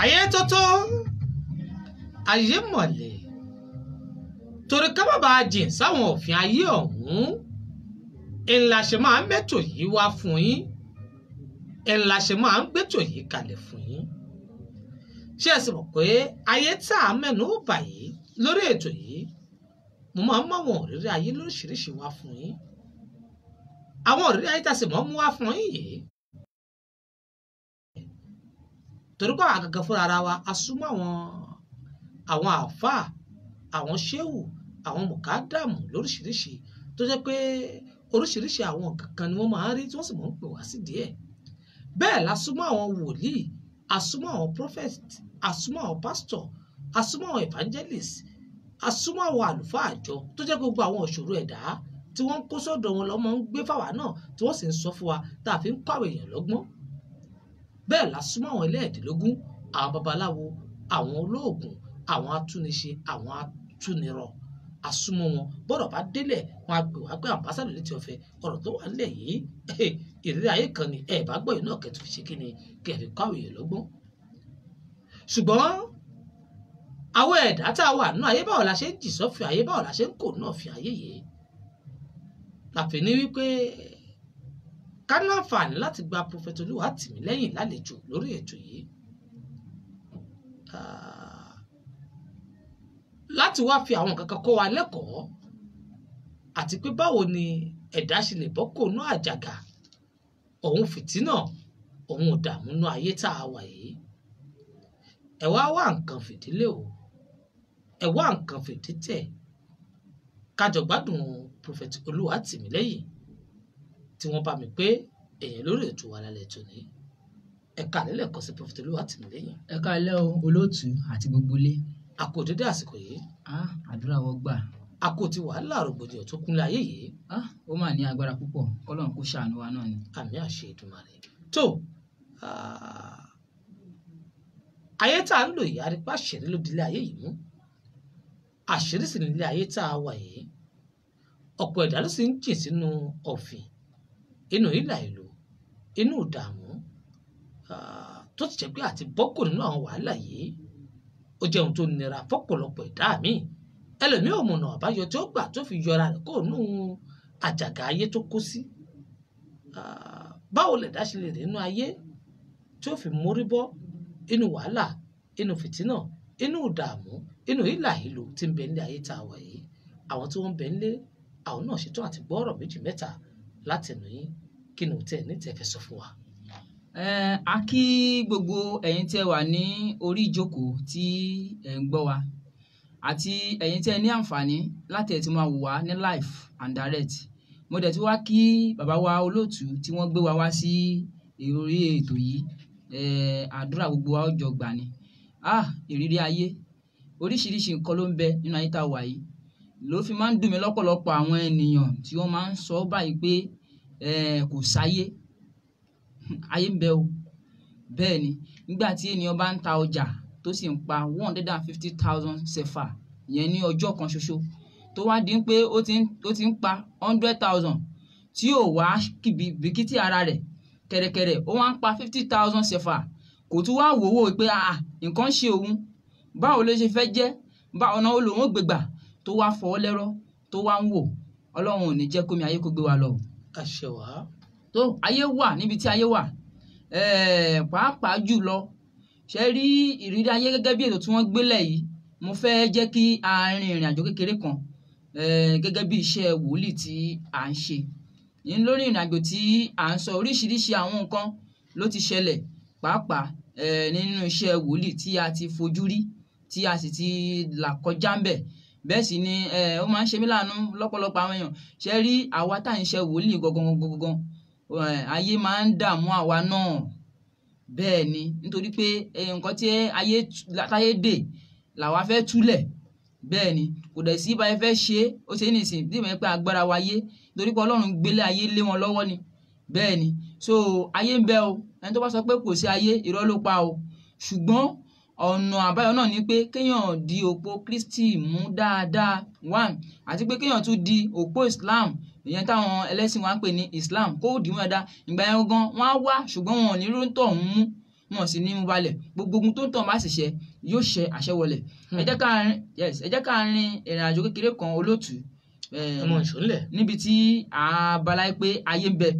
Ayé tótó, ayé mọ̀lẹ̀, torí ká má bàa jìn sáwọn òfin ayé ọ̀hún, ńlá ṣe máa ń mẹ́tò yìí wá fún yín, ńlá ṣe máa ń gbẹ́tò yìí kalẹ̀ fún yín. Ṣé ẹ sì mọ̀ pé ayé tá a mẹ́nu bà yìí lórí ètò yìí, mo máa ń mú àwọn òrírí ayé lóríṣiríṣi wá fún yín. Àwọn òrírí ayé tá a sì mọ́ mú wá fún yín yìí, torí pé àwọn àgàgà fúnra ara wa a súnmọ́ àwọn àáfàá, àwọn ṣéwù, àwọn mùkádàmù lóríṣiríṣi, tó jẹ́ pé oríṣiríṣi àwọn nǹkan kan ni wọ́n máa ń rí tí wọ́n sì máa ń pè wá sí díẹ̀. Bẹ́ẹ̀ la súnmọ́ àwọn wòlíì, a súnmọ́ àwọn prophet, a súnmọ́ àwọn pastor, a súnmọ́ àwọn evangelist, a súnmọ́ àwọn àlùfáà àjọ, tó jẹ́ gbogbo àwọn ìṣòro ẹ̀dá tí wọ́n ń kó sọ́dọ̀ wọn lọ́mọ ń gbé fáwa náà, tí wọ́n sì ń sọ fún wa tá a fi ń kọ́ àwọn èèyàn lọ́gbọ́n. Bẹ́ẹ̀ la súnmọ́ àwọn ẹlẹ́ẹ̀dínlógún, àwọn babaláwo, àwọn olóògùn, àwọn atúniṣe, àwọn atúnirọ̀, a súnmọ́ wọn. Bọ́rọ̀ bá délẹ̀, wọn á pè wá pé àmbásádọ̀ létí ọ̀fẹ́, ọ̀rọ̀ tó wà nílẹ̀ yìí, ìrírí ayé kan ni ẹ bá gbọ́ yìí náà kẹ́tù fi ṣe kí ni kẹ́ fi kọ́ àwọn èèyàn lọ́gbọ́n. Ṣùgbọ́n àwọn ẹ̀dá tá a wà nínú ayé, báwo la ṣe ń jì sọ́fin ayé, báwo la ṣe ń kò náà fi ayé yìí? Làfi ní wípé ká ní àǹfààní láti gba Prophet Olúwatìmílẹ́yìn lálejò lórí ètò yìí, láti wá fi àwọn nǹkan kan kọ́ wa lẹ́kọ̀ọ́, àti pé báwo ni ẹ̀dá ṣe lè bọ́ kò ná àjàgà òun fìtínà òun ìdààmú nú ayé tá a wà yìí. Ẹ wá wá nǹkan fìdílé o, ẹ wá nǹkan fìdítẹ̀, kájọ gbádùn Prophet Olúwatìmílẹ́yìn tí wọ́n bá mi pé èèyàn lórí ètò wa lálẹ́ tòní. Ẹ káalẹ́ lẹ́ẹ̀kan sí Prophet Olúwatìmílẹ́yìn. Ẹ káalẹ́ o olóòtú àti gbogbo ilé. A kò dédé àsìkò yìí. Àdúrà wọ́n gbà. A kò ti wàhálà rògbòdìyàn tó kúnlẹ̀ ayé yìí. Ó mà ní agbára púpọ̀, k'Ọlọ́run kó ṣàánú wa náà ni. Àmín àṣẹ Èdùmàrè. Tó ayé tá a ń lò yìí, arípa àṣírí ló dilé ayé yìí mú. Àṣírí sì nílé ayé tá a wà yìí. Ọ̀pọ̀ ẹ̀dá ló sì ń jìn sínú ọ̀fìn, inú ìlà ìlò, inú ìdààmú, tó ti jẹ́ pé àti bọ́kù nínú àwọn wàhálà yìí ó jẹ́ ohun tó nira fọ́pọ̀lọpọ̀ ẹ̀dá mi. Ẹlòmíì ò mọ̀nà àbáyọ tí ó gbà tó fi yọra rẹ̀ kó nú àjàgà ayé tó kó sí. Báwo lẹ̀dá ṣe lè rí inú ayé tí ó fi mórí bọ́ inú wàhálà, inú fìtínà, inú ìdààmú, inú ìlà ìlò tí ń bẹ nílé ayé tá a wà yìí? Àwọn tí wọ́n ń bẹ nílé, àwọn náà ṣetán àti gbọ́ ọ̀rọ̀ méjì mẹ́ta látẹnu yín. Kí ni òtẹ́ ní tẹ́ fẹ́ sọ fún wa? A kí gbogbo ẹ̀yin tí ẹ wà ní orí ìjókòó tí ẹ ń gbọ́ wa, àti ẹ̀yin tí ẹ ní àǹfààní láti ẹ̀ tí máa wò wá ní live and direct. Mo dẹ̀ tí wá kí bàbá wa olóòtú tí wọ́n gbé wa wá sí orí ètò yìí. Àdúrà gbogbo wa ó jọ gbà ni. Ìrírí ayé, oríṣiríṣi nǹkan ló ń bẹ nínú ayé tá a wà yìí. Ló fi máa ń dùn mí lọ́pọ̀lọpọ̀ àwọn ènìyàn tí wọ́n máa ń sọ báyìí pé kò sáyé. Ayé ń bẹ o. Bẹ́ẹ̀ ni, nígbà tí ènìyàn bá ń ta ọjà tó sì ń pa 150,000 sefa yẹn ní ọjọ́ kan ṣoṣo, tó wá di pé ó ti ń pa 100,000 tí ò wá bìkítì ara rẹ̀ kẹ̀rẹ̀kẹ̀rẹ̀, ó wá ń pa 50,000 sefa, kò tún wá wò ó pé nǹkan ṣe òun, báwo ló ṣe fẹ́ jẹ́, báwo náà ó lòun ó gbégbà, tó wá fọwọ́ lẹ́rọ́ tó wá ń wò. Ọlọ́run ò ní jẹ́ kómi ayé kó gbé wa lọ. Àṣẹ wá. Tó ayé wà níbi tí ayé wà, pàápàá jùlọ ṣe rí ìrírí ayé gẹ́gẹ́ bí ètò tí wọ́n gbélẹ̀ yìí. Mo fẹ́ jẹ́ kí a rin ìrìn àjò kékeré kan gẹ́gẹ́ bí iṣẹ́ wòlíì tí à ń ṣe. Ní lórí ìrìn àjò tí à ń sọ, oríṣiríṣi àwọn nǹkan ló ti ṣẹlẹ̀ pàápàá nínú iṣẹ́ wòlíì tí a ti fojú rí, tí a sì ti là kọjá ń bẹ̀. Bẹ́ẹ̀ sì ni ó máa ń ṣe mí láàánú lọ́pọ̀lọpọ̀ àwọn èèyàn. Ṣe rí àwa tá à ń ṣe wòlíì gangan, ayé máa ń dààmú àwa náà. Bẹ́ẹ̀ ni, nítorí pé nǹkan tí ayé dè làwa fẹ́ túlẹ̀. Bẹ́ẹ̀ ni, kò dẹ̀ sí bá ẹ fẹ́ ṣe é, ó ṣe é nìsín bí ìmọ̀ pé agbára wa yé, nítorí pé Ọlọ́run gbélé ayé lé wọn lọ́wọ́ ni. Bẹ́ẹ̀ ni, so ayé ń bẹ o. Ẹni tó bá sọ pé kò sí ayé, irọ́ ló pa o. Ṣùgbọ́n ọ̀nà àbáyọ náà ni pé kéèyàn di òpó Kristi mú dáadáa, one, àti pé kéèyàn tún di òpó Islam ìyẹn táwọn ẹlẹ́sìn wa ń pè ní Islam, kó dì mú dáadáa. Ìgbà yẹn gan wọ́n á wá, ṣùgbọ́n wọn ò ní róńtọ̀ ń mú, wọn sì ní mú balẹ̀. Gbogbo ogun tó ń tàn bá sì ṣẹ yóò ṣẹ àṣẹ wọlẹ̀. Ẹ jẹ́ ká rin, yes, ẹ jẹ́ ká rin ìrìn àjò kékeré kan olóòtú, ọmọ ìṣòlẹ̀ níbi tí abala pé ayé ń bẹ.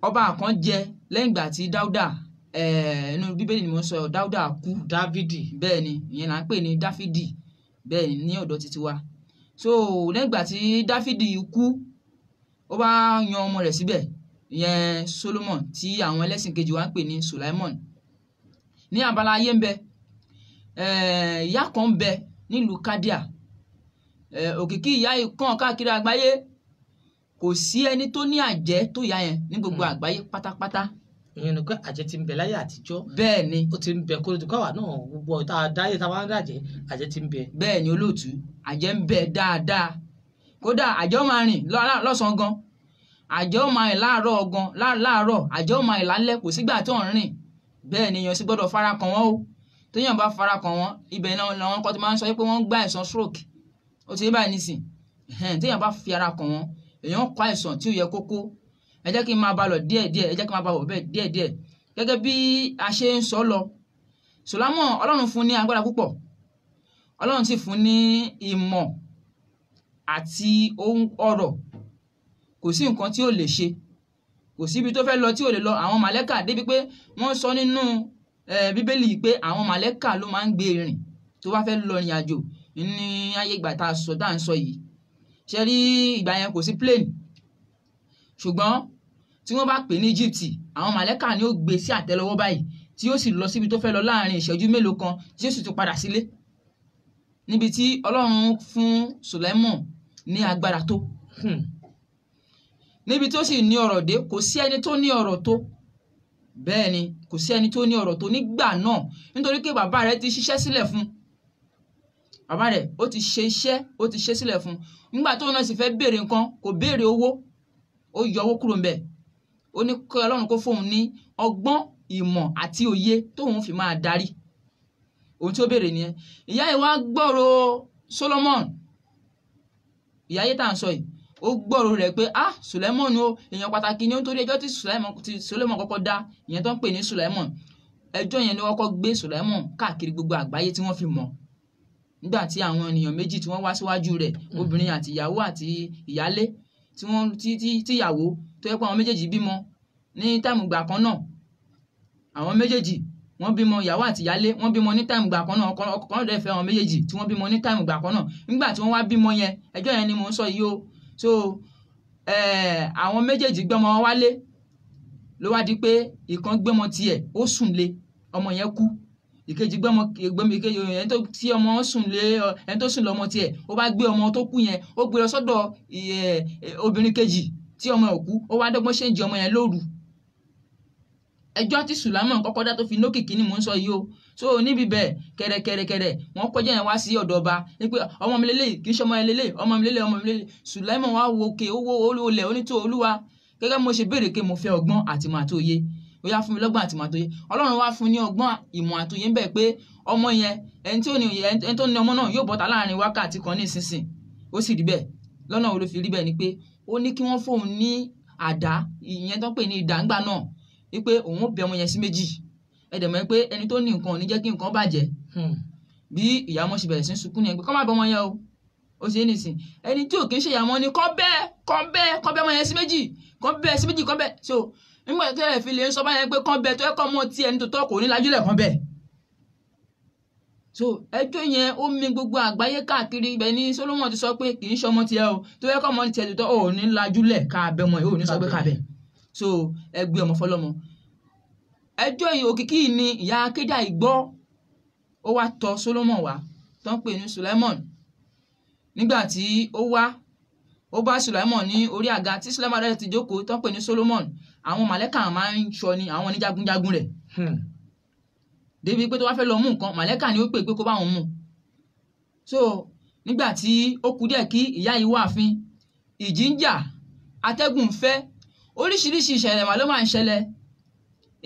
Ọba kan jẹ lẹ́yìn ìgbà tí Dáúdà, inú Bíbélì ni mo ń sọ, Dáúdà kú. Dávìdì. Bẹ́ẹ̀ ni, ìyẹn là ń pè ní Dáfídì, bẹ́ẹ̀ ni ní ọ̀dọ̀ títí wa. So lẹ́yìn ìgbà tí Dáfídì kú, ó bá yan ọmọ rẹ̀ síbẹ̀, ìyẹn Solomon tí àwọn ẹlẹ́sìn kejì wa ń pè ní Sulaimon. Ní abala ayé ń bẹ, ìyá kan ń bẹ nílùú Kádíà. Òkìkí ìyá yìí kàn káàkiri àgbáyé. Kò sí ẹni tó ní àjẹ́ tó ìyá yẹn ní gbogbo àgbáyé pátápátá. Ìyẹn ni pé àjẹ́ ti ń bẹ láyé àtijọ́. Bẹ́ẹ̀ ni. Ó ti ń bẹ kó lójú káwa náà gbogbo ọ̀tá dáyé tá a bá ń dàjẹ́, àjẹ́ ti ń bẹ. Bẹ́ẹ̀ ni olóòtú, àjẹ́ ń bẹ dáadáa. Kódà àjẹ́ ó máa rìn lọ́sàn-án gan, àjẹ́ ó máa rìn láàárọ̀ gan, láàárọ̀, àjẹ́ ó máa rìn lálẹ́, kò sígbà tó ń rìn. Bẹ́ẹ̀ ni èèyàn sì gbọ́dọ̀ fara kàn wọ́n o. Téèyàn bá fara kàn wọ́n, ibẹ̀ náà làwọn kan ti máa ń sọ pé wọ́n ń gbá àìsàn stroke. Ó ti yé báyìí nísìn. Téèyàn bá fi ara kàn wọ́n, èèyàn kó àìsàn tí ò yẹ kó kó. Ẹ jẹ́ kí n máa bá lọ díẹ̀díẹ̀, ẹ jẹ́ kí n máa bá bọ̀ bẹ́ẹ̀ díẹ̀díẹ̀. Gẹ́gẹ́ bí a ṣe ń sọ lọ, Sùlámọ̀ Ọlọ́run fún ní agbára púpọ̀. Ọlọ́run sì fún ní ìmọ̀ àti ohun ọrọ̀. Kò sí nǹkan tí ò lè ṣe, kò sí ibi tó fẹ́ lọ tí ò lè lọ. Àwọn màlẹ́kà débi pé wọ́n sọ nínú Bíbélì pé àwọn màlẹ́kà ló máa ń gbé rìn tó bá fẹ́ lọ ìrìn àjò ní ayé ìgbà tá a sọ tá à ń sọ yìí. Ṣé rí ìgbà yẹn kò sí plane, ṣùgbọ́n tí wọ́n bá pè ní Egypt, àwọn màlẹ́kà ni ó gbé sí àtẹ́lẹwọ́ báyìí tí ó sì lọ síbi tó fẹ́ lọ láàrin ìṣẹ́jú mélòó kan tí ó sì tún padà sílé. Níbi tí Ọlọ́run fún Sùláímọ̀ ní agbára tó, níbi tó sì ní ọ̀rọ̀ dé, kò sí ẹni tó ní ọ̀rọ̀ tó. Bẹ́ẹ̀ ni, kò sí ẹni tó ní ọ̀rọ̀ tó nígbà náà, nítorí pé bàbá rẹ̀ ti ṣiṣẹ́ sílẹ̀ fún. Bàbá rẹ̀ ó ti ṣe iṣẹ́, ó ti ṣe sílẹ̀ fún. Nígbà tóun náà sì fẹ́ béèrè nǹkan, kò béèrè owó, ó yọ owó kúrò ńbẹ̀. Ó ní kí Ọlọ́run kó fóun ní ọgbọ́n, ìmọ̀ àti òye tóun fi máa darí. Ohun tí ó béèrè nìyẹn. Ìyá yìí wá gbọ́rọ̀ Solomon. Ìyá yìí tá à ń sọ yìí, ó gbọ́rọ̀ rẹ̀ pé ah, Sùláímọ̀nù o, èèyàn pàtàkì ni ó, nítorí ẹjọ́ tí Solomon kọ́kọ́ dá, ìyẹn tó ń pè ní Sùláímọ̀n. Ẹjọ́ yẹn ni wọ́n kọ́ gbé Sùláímọ̀n káàkiri gbogbo àgbáyé tí wọ́n fi mọ̀. Nígbà tí àwọn ènìyàn méjì tí wọ́n wá síwájú rẹ̀, obìnrin àti ìyàwó àti ìyálé, tí wọ́n tí tí tíyàwó tó yẹ pé àwọn méjèèjì bímọ ní táìmù ìgbà kan náà. Àwọn méjèèjì wọ́n bímọ, ìyàwó àti ìyálé wọ́n bímọ ní táìmù ìgbà kan náà. Ọkọ kan dẹ̀ fẹ́ àwọn méjèèjì tí wọ́n bímọ ní táìmù ìgbà kan náà. Nígbà tí wọ́n wá bímọ yẹn, ẹjọ́ yẹn ni mò ń sọ yìí o. So àwọn méjèèjì gbọ́mọ wọn wálé, ló wá di pé ìkan gbọ́mọ tiẹ̀ ó sùn lé, ọmọ yẹn kú. Ìkejì gbọ́mọ gbọ́mọ ìkejì ẹni tó tí ọmọ sùn lé, ẹni tó sùn lọ́mọ tiẹ̀, ó bá gbé ọmọ tó kú yẹn, ó gbé lọ sọ́dọ̀ obìnrin kejì tí ọmọ ẹ̀ kú, ó wá dọ́gbọ́n ṣéǹjì ọmọ yẹn lóru. Ẹjọ́ tí Sùlámọ̀n kọ́kọ́ dá tó fi nókìkí ni mò ń sọ yìí o. So níbi bẹ́ẹ̀ kẹ̀rẹ̀kẹ̀rẹ̀kẹ̀rẹ̀ wọ́n kọjá yẹn wá sí ọ̀dọ̀ ọba ní pé ọmọ mi lélẹ̀, kì í ṣe ọmọ yẹn lélẹ̀, ọmọ mi lélẹ̀, ọmọ mi lélẹ̀. Sùláímọ̀n wá wo òkè, ó wo olè, ó ní tó Olúwa, gẹ́gẹ́ bí mo ṣe béèrè pé mo fẹ́ ọgbọ́n àti ìmọ̀ àti òye, ó yá fún mi lọ́gbọ́n àti ìmọ̀ àti òye. Ọlọ́run wá fún ní ọgbọ́n, ìmọ̀ àti òye ń bẹ pé ọmọ yẹn, ẹni tó ní ọmọ náà yóò bọ́ta láàrin wákàtí kan ní ìsinsìn. Ó sì rí bẹ́ẹ̀. Lọ́nà wo ló fi rí bẹ́ẹ̀ ni pé ó ní kí wọ́n fóun ní àdá, ìyẹn tó ń pè ní idà ńgbà náà, wípé òun ó bẹ ọmọ yẹn sí méjì. Ẹ dẹ̀ mọ̀ pé ẹni tó ní nǹkan ò ní jẹ́ kí nǹkan bàjẹ́. Bí ìyá ọmọ ṣe bẹ̀rẹ̀ sí sunkún nìyẹn pé kọ́ má bẹ ọmọ yẹn o. Ó ṣe é nìsín. Ẹni tí ò kí ń ṣe ìyá ọmọ ni kọ́ bẹ́ẹ̀, kọ́ bẹ́ẹ̀, kọ́ bẹ́ ọmọ yẹn sí méjì, kọ́ bẹ́ẹ̀ sí méjì, kọ́ bẹ́ẹ̀. So nígbà tó yẹ fi lè sọ báyẹn pé kọ́ bẹ́ẹ̀ tó yẹ kọ́ mọ tí ẹni tó tọ́ kò ní lajúlẹ̀ kọ́ bẹ́ẹ̀. So ẹjọ́ yẹn ó mi gbogbo àgbáyé káàkiri. Ibẹ̀ ni Solomon ti sọ pé kì í ṣe ọmọ tiẹ̀ o, tó yẹ kọ́ mọ tiẹ̀ tó tọ́ ò ní lajúlẹ̀ ká bẹ́ ọmọ yìí, ò ní sọ pé ká bẹ́ẹ̀. So ẹ gbé ọmọ fọlọ́mọ. Ẹjọ́ yìí òkìkí ni ìyá akéjà ìgbọ́, ó wá tọ̀ Solomon wá tó ń pè ní Sùláímọ̀n. Nígbà tí ó wá, ó bá Sùláímọ̀n ní orí àga tí Sùláímọ̀n rẹ̀ ti jókòó tó ń pè ní Solomon. Àwọn màlẹ́kà máa ń sọ ni àwọn oníjagunjagun rẹ̀. Débi pé tó bá fẹ́ lọ mú nǹkan, màlẹ́kà ni ó pè pé kó bá òun mú. So nígbà tí ó kù díẹ̀ kí ìyá yìí wá àfin, ìjì ń jà, atẹ́gùn ń fẹ́, oríṣiríṣi ìṣẹ̀lẹ̀ mà ló máa ń ṣẹlẹ̀.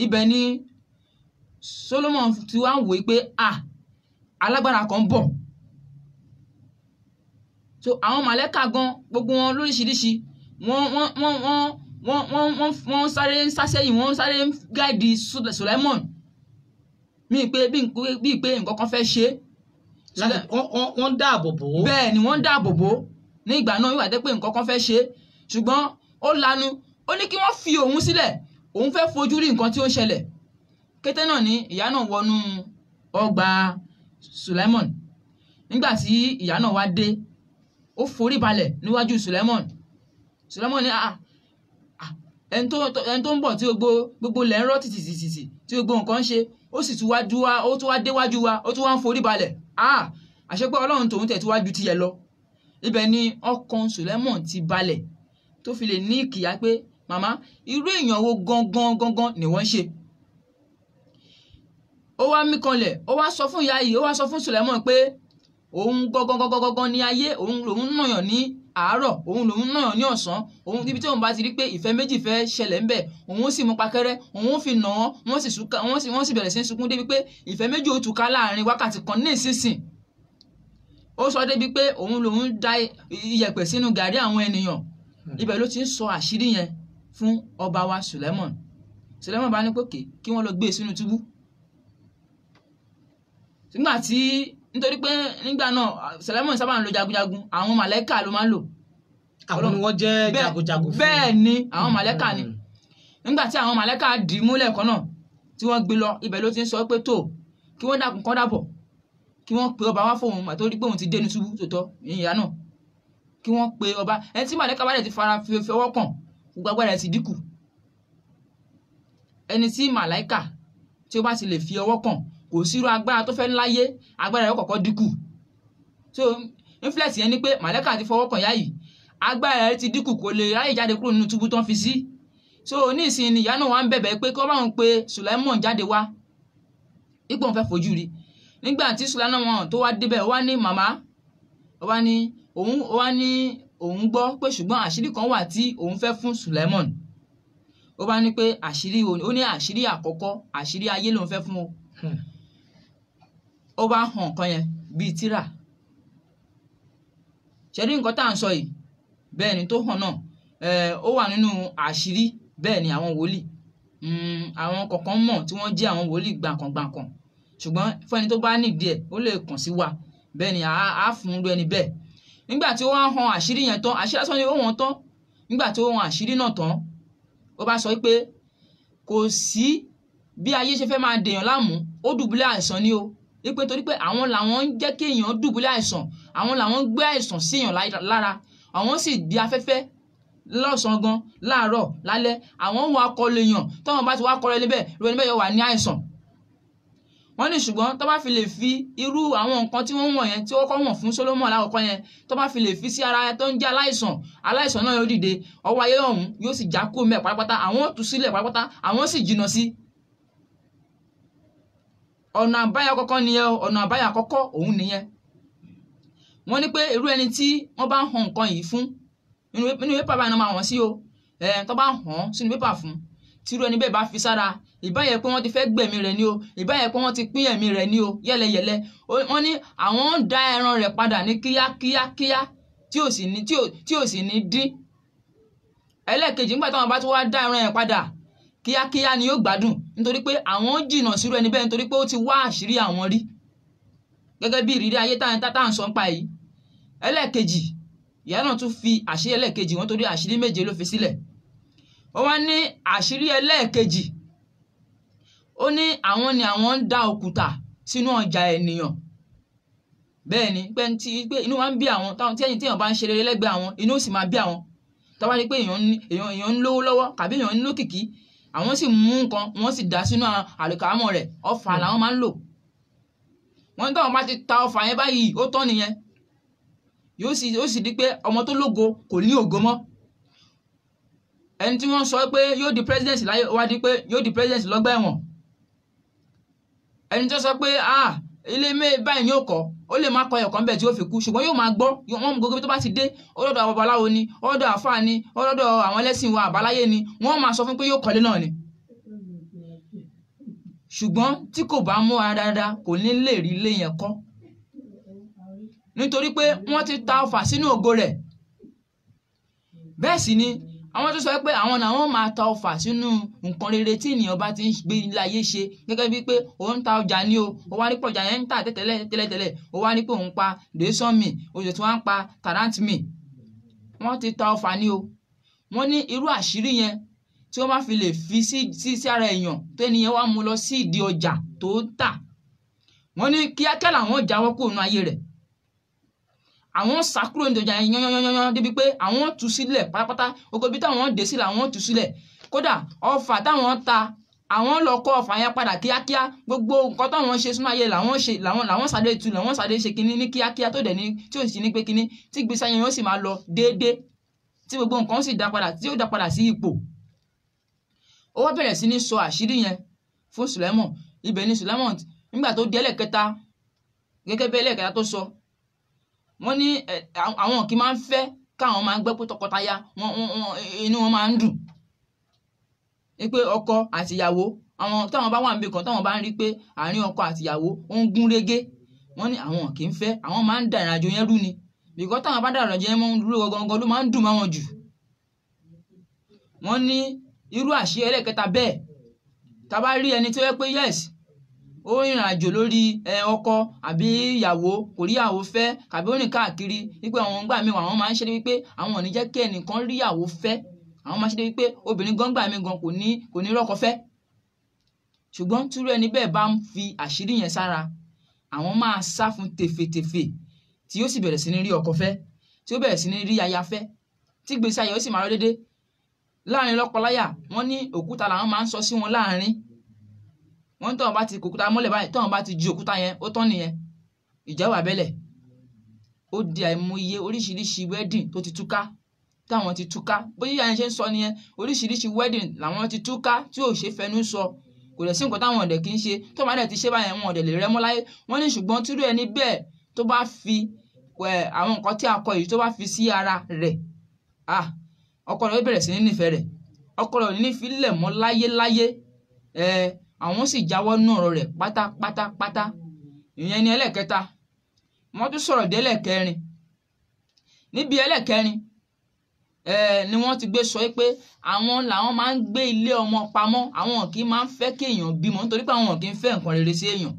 Ibẹ̀ ni Solomon ti wá ń wòó pé ah, alágbára kan ń bọ̀. So àwọn màlẹ́kà gan gbogbo wọn lóríṣiríṣi Wọ́n wọ́n wọ́n wọ́n wọ́n wọ́n wọ́n wọ́n sáré ń sásẹ́yìn, wọ́n sáré ń guide Sulaimon bíi pé bíi pé nǹkan kan fẹ́ ṣe é. Láti wọ́n dáàbò bò ó. Bẹ́ẹ̀ ni, wọ́n ń dáàbò bò ó ní ìgbà náà, wíwà tẹ́ pé nǹkan kan fẹ́ ṣe é, ṣùgbọ́n ó lanu, ó ní kí wọ́n fi òun sílẹ̀, òun fẹ́ fojú rí nǹkan tí ó ń ṣẹlẹ̀. Kété náà ni ìyá náà wọnú ọgbà Sulaimon. Nígbà tí ìyá náà wá dé, ó forí balẹ̀ níwájú Sulaimon. Sulaimon ní, "Ah ah, ẹni tó ń bọ̀ tí gbogbo lẹ̀ ń rọ́ tìtìtìtì, tí gbogbo nǹkan ń ṣe, ó sì tún wá dúwá, ó tún wá déwájú wa, ó tún wá ń forí balẹ̀. Ah, àṣé pé Ọlọ́run tòun tẹ̀ tún wá ju tiẹ̀ lọ." Ibẹ̀ ni ọkàn Sulaimon ti balẹ̀ tó fi lè ní ìkìyà pé, "Màmá, irú èèyàn wo gangan gangan ni wọ́n ń ṣe?" Ó wá mí kanlẹ̀, ó wá sọ fún ìyá yìí, ó wá sọ fún Sulaimon pé òun gangan gangan gangan ní ayé, òun lòun nàyàn ní àárọ̀, òun lòun nàyàn ní ọ̀sán, òun níbi tí òun bá ti rí pé ìfẹ́ méjì fẹ́ ṣẹlẹ̀ ńbẹ̀, òun ó sì mú pakẹ́rẹ́, òun ó fi nà wọ́n, wọ́n sì súnká, wọ́n sì bẹ̀rẹ̀ sí í sunkún débi pé ìfẹ́ méjì ó túká láàrin wákàtí kan ní ìsinsìn. Ó sọ débi pé òun lòun da iyẹ̀pẹ̀ sínú gàrí àwọn ènìyàn. Ibẹ̀ ló ti ń sọ àṣírí yẹn fún ọba wa Sulaimon. Sulaimon bá ní pé kí wọ́n lọ gbé e sínú túbú. Nígbà tí, nítorí pé nígbà náà Sulaimon sábà ń lo jagunjagun, àwọn màlẹ́kà ló máa ń lò. Àwọn ni wọ́n jẹ́ jagunjagun fún. Bẹ́ẹ̀ ni, àwọn màlẹ́kà ni. Nígbà tí àwọn màlẹ́kà dì í múlẹ̀ kan náà tí wọ́n gbé lọ, ibẹ̀ ló ti ń sọ pé tó kí wọ́n dákun kán dábọ̀, kí wọ́n pe ọba wá fóun, àti torí pé òun ti dénú túbú tòótọ́ ìyá náà, kí wọ́n pe ọba. Ẹni tí màlẹ́kà bá dẹ̀ ti fara fi ọwọ́ kàn, gbogbo agbára ẹ̀ ti dínkù. Ẹni tí màláìkà tí ó bá ti lè fi ọwọ́ kàn, kò sírú agbára tó fẹ́ láyé, agbára rẹ̀ kọ́kọ́ dínkù. So influence yẹn ni pé màlẹ́kà ti fọwọ́ kàn yá yìí, agbára rẹ̀ ti dínkù, kò lè ráyè jáde kúrò nínú túbú tó ń fi sí. So ní ìsìn ni ìyá náà wà ń bẹ̀bẹ̀ pé kí wọ́n bá wọn pe Sulaimon jáde wá, ipò òun fẹ́ fojú rí. Nígbà tí Sulaimon tó wá débẹ̀, ó wá ní, "Màmá," ó wá ní òun gbọ́ pé ṣùgbọ́n àṣírí kan wà tí òun fẹ́ fún Sulaimon. Ó bá ní pé àṣírí wo ni? Ó ní àṣírí àkọ́kọ́, àṣírí ayé lòun fẹ́ fún o. Ó bá hàn nǹkan yẹn bíi tírà ṣẹ́rí nǹkan tá à ń sọ yìí. Bẹ́ẹ̀ ni, tó hàn náà, ó wà nínú àṣírí. Bẹ́ẹ̀ ni, àwọn wòlíì, àwọn kọ̀ọ̀kan mọ̀ tí wọ́n jẹ́ àwọn wòlíì gbàǹkàngbàǹkàn, ṣùgbọ́n fún ẹni tó bá nídìí ẹ̀, ó lè kàn sí wa. Bẹ́ẹ̀ ni, á fún un ẹni bẹ́ẹ̀. Nígbà tí ó wá hàn àṣírí yẹn tán, àṣírí lásán ni ó wọ́n tán. Nígbà tí ó hàn àṣírí náà tán, ó bá sọ pé kò sí bí ayé ṣe fẹ́ máa dèèyàn láàmú, ó dùbúlẹ̀ àìsàn ni o, wípé torí pé àwọn làwọn ń jẹ́ kí èèyàn dùbúlẹ̀ àìsàn, àwọn làwọn ń gbé àìsàn sí èèyàn lára, àwọn sì gbé afẹ́fẹ́ lọ́sàn-án gan, láàárọ̀, lálẹ́, àwọn ń wá kọlu èèyàn. Táwọn bá ti wá kọlu ẹni bẹ́ẹ̀, irú ẹni bẹ́ẹ̀ yóò wà ní àìsàn. Wọ́n ní ṣùgbọ́n tó bá fi lè fi irú àwọn nǹkan tí wọ́n wọ̀n yẹn tí wọ́n kọ́ wọ̀n fún Solomon lákọ̀ọ́kọ́ yẹn, tó bá fi lè fi sí ara tó ń jẹ́ aláìsàn, aláìsàn náà yóò dìde, ọwọ́ ayé ọ̀hún yóò sì já kúrò mẹ́ pátápátá, àwọn ò tú sílẹ̀ pátápátá, àwọn sì jìnnà sí. Ọ̀nà àbáyọ kọ́kọ́ nìyẹn o. Ọ̀nà àbáyọ àkọ́kọ́ òun nìyẹn. Wọ́n ní pé irú ẹni tí wọ́n bá ń han nǹkan yìí fún nínú pépà báyìí náà máa wọ̀n sí o. Ẹ̀ tó bá hàn sínú pépà fún, tí irú ẹni bẹ́ẹ̀ bá fi sára, ìbáyẹ pé wọ́n ti fẹ́ gbẹ̀mí rẹ̀ ní o, ìbáyẹ pé wọ́n ti pín ẹ̀mí rẹ̀ ní o yẹ́lẹyẹ̀lẹ, wọ́n ní àwọn ń dá ẹran rẹ̀ padà ní kíákíákíá tí ò sì ní dín. Ẹlẹ́ẹ̀kejì, nígbà táwọn bá tún wá dá ẹran yẹn padà, kíákíá ni yóò gbádùn, nítorí pé àwọn jìnnà sírú ẹni bẹ́ẹ̀, nítorí pé ó ti wá àṣírí àwọn rí, gẹ́gẹ́ bí ìrírí ayé tá à ń sọ nípa yìí. Ẹlẹ́ẹ̀kejì, ìyá náà tún fi àṣírí ẹlẹ́ẹ̀kejì wọn, torí àṣírí méje ló fi sílẹ̀. Ó wá ní àṣírí ẹlẹ́ẹ̀kejì, ó ní àwọn ni àwọn ń dá òkúta sínú ọjà ènìyàn. Bẹ́ẹ̀ ni, pé tí pé inú wa ń bí àwọn táwọn tí ẹ̀yìn tí èèyàn bá ń ṣe rere lẹ́gbẹ̀ẹ́ àwọn, inú ó sì máa bí àwọn. Tá bá rí pé èèyàn ń lówó lọ́wọ́ kàbí èèyàn ń lókìkí, àwọn sì mú nǹkan, wọ́n sì dá sínú àlùkámọ̀ rẹ̀. Ọfà làwọn máa ń lò. Wọ́n ní táwọn bá ti ta ọfà yẹn báyìí, ó tán nìyẹn, yóò sì ó sì di pé ọmọ tó lógo kò ní ògo mọ́. Ẹni tí wọ́n sọ pé yóò di president láyé, ó wá di pé yóò di president lọ́gbà ẹ̀wọ̀n. Ẹni tó sọ pé, "Ah, ilé báyìí ni ó kọ́," ó lè má kọ́ ẹ̀kọ́ ńbẹ̀ tí ó fi kú, ṣùgbọ́n yóò máa gbọ́ wọ́n gbogbo tó bá ti dé ọlọ́dọ̀ àwọn babaláwo ni, ọlọ́dọ̀ àfáà ni, ọlọ́dọ̀ àwọn ẹlẹ́sìn wa àbáláyé ni, wọ́n máa sọ fún pé yóò kọ́lé náà ni. Ṣùgbọ́n tí kò bá mú ara dáadáa, kò ní lè rí ilé yẹn kọ́, nítorí pé wọ́n ti ta ọfà sínú ògo rẹ̀. Bẹ́ẹ̀ sì ni àwọn tó sọ pé àwọn làwọn máa ta ọfà sínú nǹkan rere tí ènìyàn bá ti ń gbé ilé ayé ṣe, gẹ́gẹ́ bíi pé òun ta ọjà ní o, ó wá ní pé ọjà yẹn ń tà tẹ́tẹ́lẹ̀ tẹ́lẹ̀tẹ́lẹ̀, ó wá ní pé òun pa dẹ́sán mi, oṣù tí wọ́n ń pa tarant mi, wọ́n ti ta ọfà ní o. Wọ́n ní irú àṣírí yẹn tí wọ́n bá fi lè fi sí ara èèyàn tó ẹnìyẹn wá mú lọ sí ìdí ọjà tó ń tà, wọ́n ní kíákíá làwọn jáwọ́ kúrò nínú ayé rẹ̀, àwọn sá kúrò ní ọjà yẹn yányányányán débi pé àwọn tú sílẹ̀ pátápátá. Gbogbo ibi táwọn dé sí làwọn tú sílẹ̀. Kódà ọfà táwọn ta, àwọn lọ kó ọfà yẹn padà kíákíá. Gbogbo nǹkan táwọn ṣe sínú ayé làwọn ṣe, làwọn sáré tu, làwọn sáré ṣe kinní ní kíákíá tó dẹ̀ ní tí ò sì ní pé kinní tí gbèsè ayé yẹn ó sì máa lọ déédéé, tí gbogbo nǹkan sì dá padà, tí ó dá padà sí ipò. Ó wá bẹ̀rẹ̀ sí ní sọ àṣírí yẹn fún Sùlẹ́mọ̀n. Ibẹ̀ ni Sùlẹ́mọ̀n nígbà tó di ẹlẹ́kẹta, gẹ́gẹ́ bí ẹlẹ́kẹta tó sọ, wọ́n ní àwọn kì í máa ń fẹ́ káwọn máa ń gbẹ́ pé tọkọtaya inú wọn máa ń dùn pé ọkọ àti ìyàwó àwọn táwọn bá wà níbi kan táwọn bá ń rí pé àárín ọkọ àti ìyàwó ó ń gún régé, wọ́n ní àwọn kì í fẹ́, àwọn máa ń da ìrìnàjò yẹn rú ni. Bìkọ́ táwọn bá da ìrìnàjò yẹn rú gangan ló máa ń dùn máwọn jù. Wọ́n ní irú àṣírí ẹlẹ́kẹta bẹ́ẹ̀, tá bá rí ẹni tó yẹ pé yes ó rìnrìn àjò lórí ọkọ àbí ìyàwó, kò rí ìyàwó fẹ́ àbí ó rìn káàkiri, wípé àwọn gbà mí àwọn máa ń ṣe wípé àwọn ò ní jẹ́ kí ẹnìkan rí ìyàwó fẹ́, àwọn máa ń ṣe wípé obìnrin gan gbà mí gan kò ní rọ́kọ fẹ́. Ṣùgbọ́n túrú ẹni bẹ́ẹ̀ bá ń fi àṣírí yẹn sára, àwọn máa sá fún tèfètèfè tí ó sì bẹ̀rẹ̀ sí ní rí ọkọ fẹ́, tí ó bẹ̀rẹ̀ sí ní rí aya fẹ́, tí gbèsè ayé ó sì máa lọ déédéé. Láàrin lọ́kọláya, wọ́n ní òkúta làwọn máa ń sọ sí wọn láàrin. Wọ́n tọ́wọ́n bá ti kòkúta mọ́lẹ̀ báyìí, tọ́wọ́n bá ti ju òkúta yẹn, ó tán nìyẹn, ìjà wà bẹ́lẹ̀. Ó di àìmọye oríṣiríṣi wedding tó ti túká, táwọn ti túká. Bóyá ìyá yẹn ṣe ń sọ nìyẹn, oríṣiríṣi wedding làwọn ti túká tí ò ṣe fẹnu sọ. Kò dẹ̀ sí nǹkan táwọn ọ̀dẹ̀ kì í ṣe, tó bá dẹ̀ ti ṣe báyẹn wọn ọ̀dẹ̀ lè rẹ́ mọ́ láyé. Wọ́n ní ṣùgbọ́n tírú ẹni bẹ́ẹ̀ tó bá fi àwọn nǹkan tí a kọ yìí tó bá fi sí ara rẹ̀, ọkọ rẹ̀ ó bẹ̀rẹ̀ sí ní nífẹ̀ẹ́ rẹ̀, ọkọ rẹ̀ ò ní fi lẹ̀ mọ́ láyéláyé. Àwọn sì jáwọ́ nú ọ̀rọ̀ rẹ̀ pátápátápátá. Ìyẹn ni ẹlẹ́kẹta. Wọ́n tún sọ̀rọ̀ dé ẹlẹ́kẹrin. Níbi ẹlẹ́kẹrin ni wọ́n ti gbé sọ pé àwọn làwọn máa ń gbé ilé ọmọ pamọ́, àwọn kì í máa ń fẹ́ kí èèyàn bímọ nítorí pé àwọn kì í fẹ́ nǹkan rere sí èèyàn.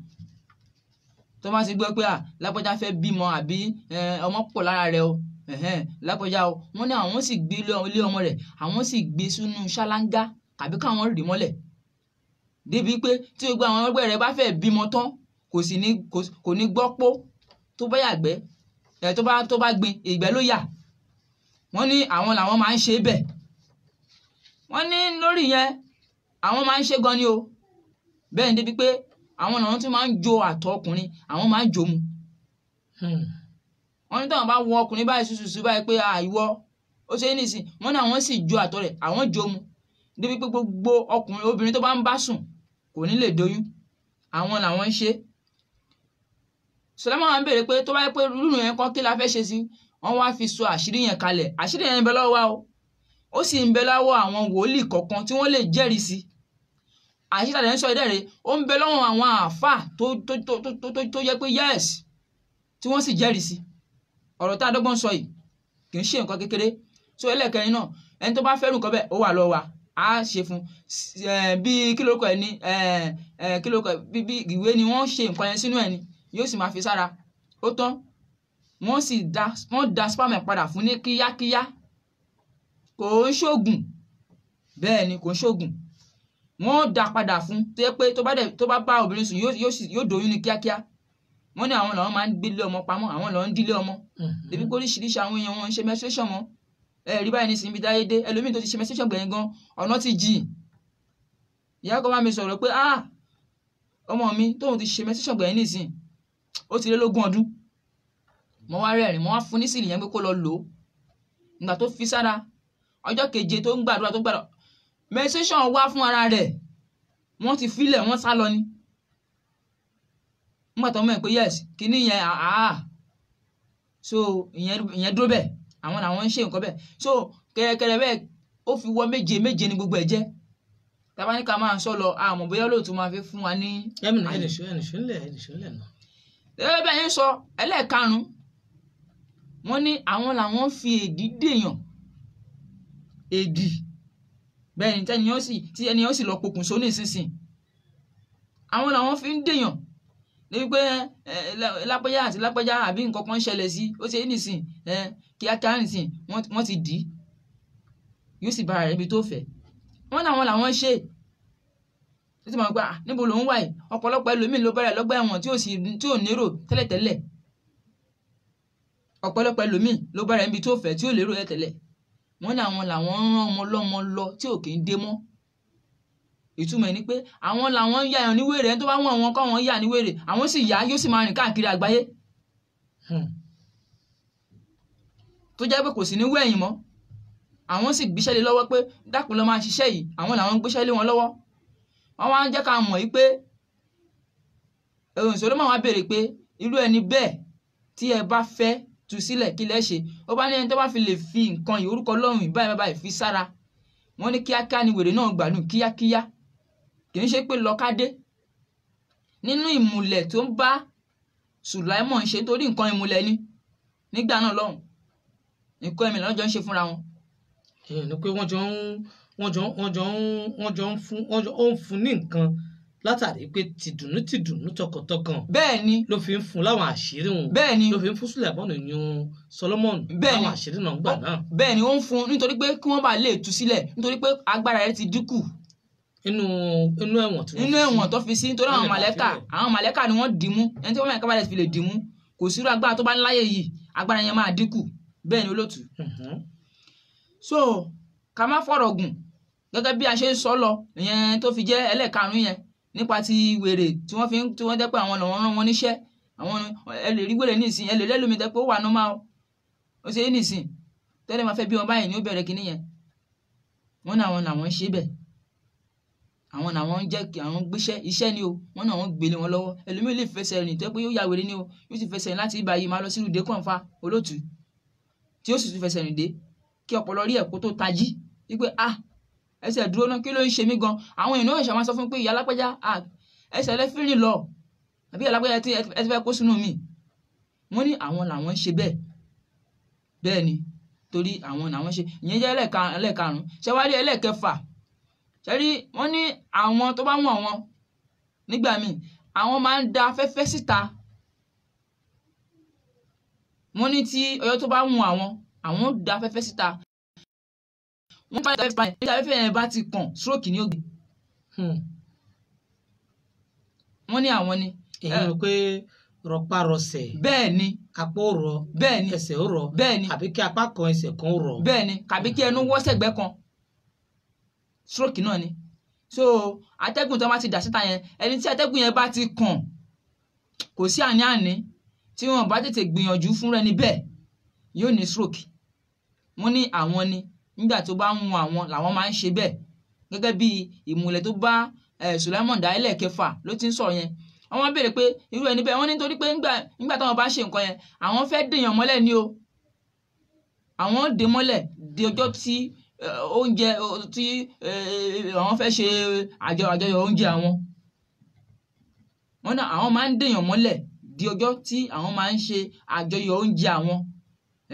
Tó bá ti gbọ́ pé lágbájá fẹ́ bímọ àbí ọmọ pọ̀ lára rẹ̀ o, lágbájá o, wọ́n ní àwọn sì gbé ilé ọmọ rẹ̀, àwọn sì gbé sínú ṣáláńgá àbí káwọn rì mọ́lẹ̀. Débi pé tí gbogbo àwọn ẹgbẹ́ rẹ̀ bá fẹ́ bímọ tán, kò ní gbọ́ pó tó bá yàgbẹ́, tó bá gbin ìgbẹ́ ló yà. Wọ́n ní àwọn làwọn máa ń ṣe bẹ́ẹ̀. Wọ́n ní lórí yẹn àwọn máa ń ṣe gan ni o. Bẹ́ẹ̀ ni débi pé àwọn làwọn tún máa ń jo àtọ̀ ọkùnrin, àwọn máa ń jo mu. Wọ́n ní táwọn bá wọ ọkùnrin báyìí ṣùṣùṣù báyìí pé ìwọ ó ṣe é nìsín, wọ́n ní àwọn sì jo àtọ̀ rẹ̀, àwọn jo mu. Débi pé gbogbo ọkùnrin obìnrin tó bá ń bá sùn kò ní lè doyún. Àwọn làwọn ń ṣe. Sùlẹ́mọ̀n wá ń béèrè pé tó bá yẹ pé rúnrún yẹn kọ́ kí la fẹ́ ṣe sí, wọ́n wá fi sọ àṣírí yẹn kalẹ̀. Àṣírí yẹn ń bẹ lọ́wọ́ wa o, ó sì ń bẹ lọ́wọ́ àwọn wòlíì kọ̀ọ̀kan tí wọ́n lè jẹ́rìí sí. Àṣírí tàdé ń sọ ìdẹ́rẹ̀, ó ń bẹ lọ́wọ́ àwọn àáfàá tó yẹ pé yes tí wọ́n sì jẹ́rìí sí. Ọ̀rọ̀ tá a dọ́gbọ́n sọ yìí kì í ṣe nǹkan kékeré. So ẹlẹ́kẹrin náà, ẹni tó bá fẹ́rù nǹkan bẹ́ẹ̀ ó wà lọ́wọ́ wa, a ṣe fún bí kí lórúkọ ẹ ní kí lórúkọ bí ìwé ni wọ́n ṣe nǹkan yẹn sínú ẹ ni yóò sì máa fi sára. Ó tán, wọ́n sì da sperm ẹ̀ padà fún ní kíákíá. Kò ń ṣoògùn, bẹ́ẹ̀ ni kò ń ṣoògùn. Wọ́n da padà fún tó yẹ pé tó bá bá obìnrin sùn yóò doyún ní kíákíá. Wọ́n ní àwọn làwọn máa ń gbélé ọmọ pamọ́, àwọn làwọn ń dílé ọmọ. Débi pé oríṣiríṣi àwọn èèyàn wọn ń ṣe menstruation mọ́. Ẹ rí báyìí nísìnyí dáyé dé, ẹlòmíì tó ti ṣe menstruation gbẹ̀yìn gan, ọ̀nà ti jìn. Ìyá kan bá mi sọ̀rọ̀ pé ọmọ mi tóun ti ṣe menstruation gbẹ̀yìn nísìnyí, ó ti lé lógún ọdún. Mo wá rẹ́rìn, mo wá fún ní sílì yẹn pé kó lọ lò ó. Ìgbà tó fi sára, ọjọ́ keje tó ń gbàdúrà tó gbàdúrà, menstruation wá fún ara rẹ̀, wọ́n ti filẹ̀ wọ́n sá lọ ni. Nígbà tó mọ̀ pé yes, kíní yẹn so ìyẹn dúró bẹ́ẹ̀, àwọn làwọn ń ṣe nǹkan bẹ́ẹ̀. So kẹ̀rẹ̀kẹ̀rẹ̀ bẹ́ẹ̀ ó fi wọ méje méje ní gbogbo ẹ̀ jẹ́. Tá bá ní ká máa sọ lọ, àmọ́ bóyá olóòtú máa fi fún wa ní. Ẹnìṣó ńlẹ̀ náà. Gẹ́gẹ́ bí ẹ̀yin sọ ẹlẹ́ẹ̀karùn-ún, wọ́n ní àwọn làwọn fi èdí dèèyàn. Èdì bẹ́ẹ̀ ni tí ẹni yóò sì lọ pokùnso ní ìsinsìn. Àwọn làwọn fi ń dèèyàn níbi pé lápẹ́já àti lápẹ́já àbí nǹkan kan ṣẹlẹ̀ sí ó ṣe é nìsín, kíákíá nìsín wọ́n ti dì í, yóò sì bára rẹ̀ ibi tó fẹ́. Wọ́n làwọn làwọn ṣe é tí mo gbà níbo lòún wà yìí. Ọ̀pọ̀lọpọ̀ ẹlòmíì ló bẹ̀rẹ̀ lọ́gbà ẹ̀wọ̀n tí ò nérò tẹ́lẹ̀tẹ́lẹ̀. Ọ̀pọ̀lọpọ̀ ẹlòmíì ló bẹ̀rẹ̀ níbi tó fẹ́ tí ò lérò tẹ́lẹ̀tẹ́lẹ̀. Wọ́n ní àwọn làwọn ń rán ọmọ lọ́mọ lọ tí ò kì í dé mọ́. Ìtumọ̀ ẹ̀ ni pé àwọn làwọn ń yà ẹ̀yàn ní wèrè, ẹni tó bá wọ̀n àwọn kọ́ wọn yà ní wèrè, àwọn sì yá yóò sì máa rìn káàkiri àgbáyé. Tó jẹ́ pé kò sí ní wẹ̀yìn mọ́. Àwọn sì gbéṣẹ́ lé lọ́wọ́ pé dákun lọ máa ṣiṣẹ́ yìí, àwọn làwọn ń gbéṣẹ́ lé wọn lọ́wọ́. Wọ́n wá ń jẹ́ ká mọ̀ yìí pé ìṣòro máa wá béèrè pé irú ẹni bẹ́ẹ̀ tí ẹ bá fẹ́ tú sílẹ̀ kí lẹ ṣe. Ó bá ní ẹni tó bá fi lè fi nǹkan yìí orúkọ Ọlọ́run yìí báyìí báyìí fi sára, wọ́n ní kíákíá ni wèrè náà gbádùn kíákíá. Kì í ṣe pé lọ́kádé nínú ìmùlẹ̀ tó ń bá Sùláímọ̀ ń ṣe, torí nǹkan ìmùlẹ̀ ni nígbà náà lọ́hùn, nǹkan ìmùlẹ̀ lọ́jọ́ ń ṣe fúnra wọn. Èèyàn ni pé wọ́n jọ ń fún ní nǹkan látàrí pé tìdùnnú tìdùnnú tọkàntọkàn. Bẹ́ẹ̀ ni ló fi ń fún láwọn àṣírí wọn. Bẹ́ẹ̀ ni ló fi ń fún Sùláímọ̀nù yún Sọlọ́mọ̀nù láwọn àṣírí náà gbà náà. Bẹ́ẹ̀ ni ó ń fún nítorí pé kí wọ́n bá lè tú sílẹ̀, nítorí pé agbára rẹ̀ ti dínkù inú ẹ̀wọ̀n tí wọ́n inú ẹ̀wọ̀n tó fi sí, nítorí àwọn màlẹ́kà ni wọ́n dì mú. Ẹni tí wọ́n màlẹ́kà bá fi lè dì mú, kò sírú agbára tó bá ń láyé yìí, agbára yẹn máa dínkù. Bẹ́ẹ̀ ni olóòtú. So ká má fọ̀rọ̀ gùn gẹ́gẹ́ bí a ṣe ń sọ lọ ìyẹn tó fi jẹ́ ẹlẹ́ẹ̀karùn-ún yẹn nípa ti wèrè tí wọ́n fi ń tí wọ́n jẹ́ pé àwọn làwọn rán wọn níṣẹ́. Àwọn ẹ lè rí wèrè nísìn, ẹ lè lẹ́lómi tẹ́ pé ó wà nọ́mà ó ṣe é nísìn tẹ́lẹ̀ máa fẹ́ bí wọn báyìí ní ó bẹ̀rẹ̀ kínní yẹn. Wọ́n ní àwọn làwọn ń ṣe bẹ́ẹ̀, àwọn làwọn ń jẹ́ kí àwọn gbéṣẹ́ iṣẹ́ ni o, wọ́n náà wọ́n gbélé wọn lọ́wọ́. Ẹlòmíì lè fẹsẹ̀ rìn tẹ́ pé yóò ya wèrè ni o, yóò sì fẹsẹ̀ rìn láti ibà yìí máa lọ sí ìdè kànfà olóòtú tí ó sì tún fẹsẹ̀ rìn dé kí ọpọlọ rí ẹ̀kọ́ tó tají wípé ah ẹsẹ̀ dúró náà kí ló ń ṣe mí gan. Àwọn èèyàn náà ṣe máa sọ fún pé ìyá alápẹ́já ah ẹsẹ̀ rẹ fi rìn lọ àbí ìyá alápẹ́já tí ẹ ti fẹ́ kó sínú mi. Wọ́n ní àwọn làwọn ń ṣe bẹ́ẹ̀. Bẹ́ẹ̀ ni torí àwọn làwọn ṣe ìyẹn jẹ́ ẹlẹ́ẹ̀karùn-ún. Ṣé wàá rí ẹlẹ́ẹ̀kẹfà? Ṣé rí wọ́n ní àwọn tó bá wọ̀n wọn nígbà míì àwọn máa ń da afẹ́fẹ́ síta. Wọ́n ní tí ọyọ́ tó bá wọ̀n àwọn, àwọn da afẹ́fẹ́ síta. Wọ́n bá da afẹ́fẹ́ yẹn, afẹ́fẹ́ yẹn bá ti kàn stroke ní ògbé. Wọ́n ní àwọn ni. Èyí ni pé rọpárọsẹ̀. Bẹ́ẹ̀ ni. Apá ò rọ. Bẹ́ẹ̀ ni. Ẹsẹ̀ ò rọ. Bẹ́ẹ̀ ni. Àbí kí apá kan ẹsẹ̀ kan ò rọ. Bẹ́ẹ̀ ni, kàbí kí ẹnu wọ́ sẹ́gbẹ́ kan. Stroke náà ni. So atẹ́gùn tó bá ti dà síta yẹn, ẹni tí atẹ́gùn yẹn bá ti kàn, kò sí àní-àní tí wọ́n bá tètè gbìyànjú fúnra ẹni bẹ́ẹ̀ yóò ní stroke. Wọ́n ní àwọn ni nígbà tó bá ń wọn àwọn làwọn máa ń ṣe bẹ́ẹ̀. Gẹ́gẹ́ bí ìmùlẹ̀ tó bá Sùláímọ̀n dá ẹlẹ́ẹ̀kẹfà ló ti ń sọ̀rọ̀ yẹn. Wọ́n wá béèrè pé irú ẹni bẹ́ẹ̀, wọ́n ní nítorí pé nígbà táwọn bá ṣe nǹkan yẹn, àwọn fẹ́ dèèyàn mọ́lẹ̀ ni o. Àwọn dè mọ́lẹ̀ di ọjọ́ tí oúnjẹ tí àwọn fẹ́ ṣe àjọyọ̀ oúnjẹ àwọn. Wọ́n ní àwọn máa ń dèèyàn mọ́lẹ̀ di ọjọ́ tí àwọn máa ń ṣe àjọyọ̀ oúnjẹ àwọn.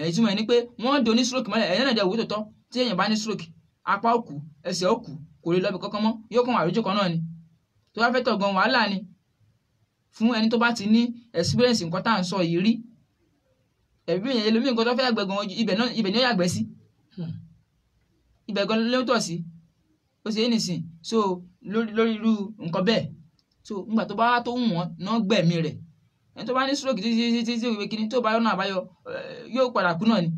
Ìtumọ̀ ẹ̀ ni pé wọ́n dò ní stroke mọ́lẹ̀, ẹ̀yẹ́ náà dẹ̀ wò tó tọ́ tí èèyàn bá ní stroke, apá ó kú, ẹsẹ̀ ó kú, kò lè lọ ibi kankan mọ́, yóò kàn wà lójú kan náà ni. Tó bá fẹ́ tọ̀ gan wàhálà ni fún ẹni tó bá ti ní experience nǹkan tá à ń sọ yìí rí. Ẹ̀bí yẹn ẹlòmíì nǹkan tó fẹ́ yàgbẹ́ gan ibẹ̀ ni ó yàgbẹ́ sí. Ibẹ̀ gan ló ń tọ̀ sí. Ó ṣe é nìsín. So lórí irú nǹkan bẹ́ẹ̀. So nígbà tó bá tó wù wọ́n náà gbẹ̀mí rẹ̀. Ẹni tó bá ní stroke títí títí tí òwe kìíní tó bá yọ̀nà àbáyọ yóò padà kú náà ni.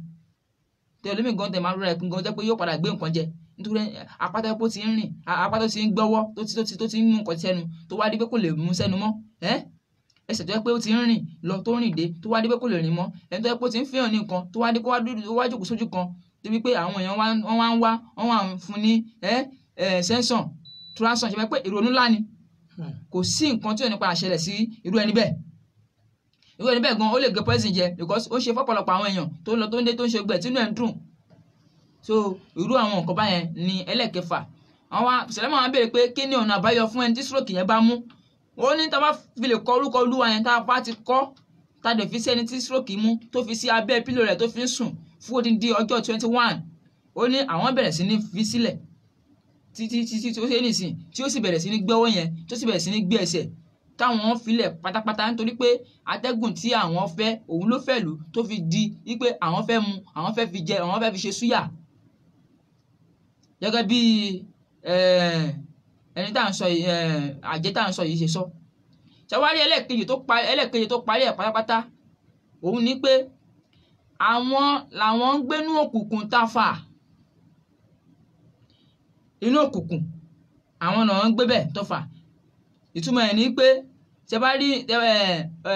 Tẹ ẹlòmíì gan tẹ máa rọra ẹkún gan jẹ́ pé yóò padà gbé nǹkan jẹ. Nítorí apá tó ti ń rìn, apá tó ti ń gbọ́wọ́, tó ti ń mú nǹkan sẹ́nu, tó wá dé pé kò lè mú sẹ́nu mọ́. Ẹsẹ̀ tó yẹ pé ó ti ń rìn lọ tó rìn dé, tó wá dé pé kò lè rìn mọ́. Ẹni tó yẹ pé ó ti ń fihàn ní nǹkan, tó wá dé kó wá jókòó sójú kan, débi pé àwọn èèyàn wọ́n wá ń wá, wọ́n wá ń fún ní sẹ́ńsọ̀n, túrásàn, ṣe pé ìrònú ńlá ni. Kò sí nǹkan tí ò ní padà ṣẹlẹ̀ sí irú ẹni bẹ́ẹ̀. Irú ẹni bẹ́ẹ̀ gan ó lè gbé poison jẹ because ó ṣe fọ́pọ̀lọpọ̀ àwọn èèyàn tó ń lọ tó ń dé tó ń ṣe gbẹ̀ tínú ẹ̀ ń dùn. So irú àwọn nǹkan báyẹn ni ẹlẹ́ẹ̀kẹfà. Àwọn Sùláímọ̀n wá béèrè pé kí ni ọ̀nà àbáyọ fún ẹni tí stroke yẹn bá mú. Ó ní tá a bá fi lè kọ orúkọ Olúwa yẹn, tá a bá ti kọ́, tá a dẹ̀ fi sí ẹni tí stroke mú, tó fi sí abẹ́ pílò rẹ̀ tó fi ń sùn fún odindi ọjọ́ 21. Ó ní àwọn bẹ̀rẹ̀ sí ní fi sílẹ̀ títí títí tó ṣe nìsín, tí ó sì bẹ̀rẹ̀ sí ní gbọ́wọ́ yẹn, tó sì bẹ̀rẹ̀ sí ní gbé ẹsẹ̀, táwọn filẹ̀ pátápátá, nítorí pé atẹ́gùn tí àwọn fẹ́ òun ló fẹ́ lù tó fi di wípé àwọn fẹ́ mu, àwọn fẹ́ fi jẹ, àwọn fẹ́ fi ṣe súyà. Gẹ́gẹ́ bí ẹni tá à ń sọ yìí, àjẹ́ tá à ń sọ yìí ṣe sọ. Ṣàwárí ẹlẹ́ẹ̀kejì tó parí ẹ̀ pátápátá, òun ni pé àwọn làwọn ń gbénú òkùnkùn táfà. Inú òkùnkùn àwọn náà ń gbé bẹ́ẹ̀ tọ́fà. Ìtumọ̀ ẹ̀ ni pé tẹ bá rí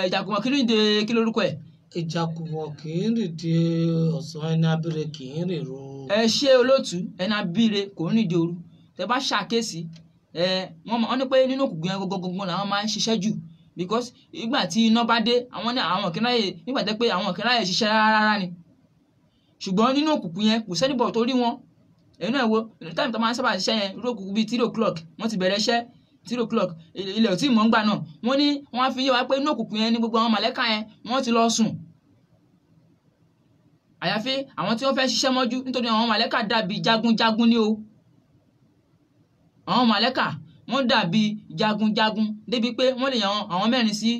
ìjàkùmọ̀ kí ló ń de kí lórúkọ ẹ̀. Ìjàkùmọ̀ kì í rìn dé ọ̀sán, ẹni abíire kì í rìn ru. Ẹ ṣé olóòtú, ẹni abíire kò ń rìn dé òru. Tẹ bá ṣàkíyèsí, wọ́n ní pé nínú òkùnkùn yẹn gangan làwọn máa ń ṣiṣẹ́ jù, because ìgbà tí iná bá dé àwọn ní àwọn kì í ráyè, nígbà tẹ́ pé àwọn kì í ráyè ṣiṣẹ́ rárá ni. Ṣùgbọ́n nínú òkùnkùn yẹn kò sẹ́nìbọ̀ tó rí wọn. Ẹ̀yin náà wo táìmù tó máa ń sábà ṣiṣẹ́ yẹn, irú òkùnkùn bíi 3 o'clock wọ́n ti bẹ̀rẹ̀ iṣẹ́, 3 o'clock ilẹ̀ ò tí ì mọ́ ń gbà náà. Wọ́n ní wọ́n á fi yé wa pé inú òkùnkùn yẹn ni gbogbo àwọn màlẹ́kà yẹn wọ́n ti lọ sùn. Àyàfi àwọn tí wọ́n fẹ́ ṣiṣẹ́ mọ́jú, nítorí àwọn màlẹ́kà dàbí jagunjagun ni o. Àwọn màlẹ́kà wọ́n dàbí jagunjagun débi pé wọ́n lè yan àwọn mẹ́rin sí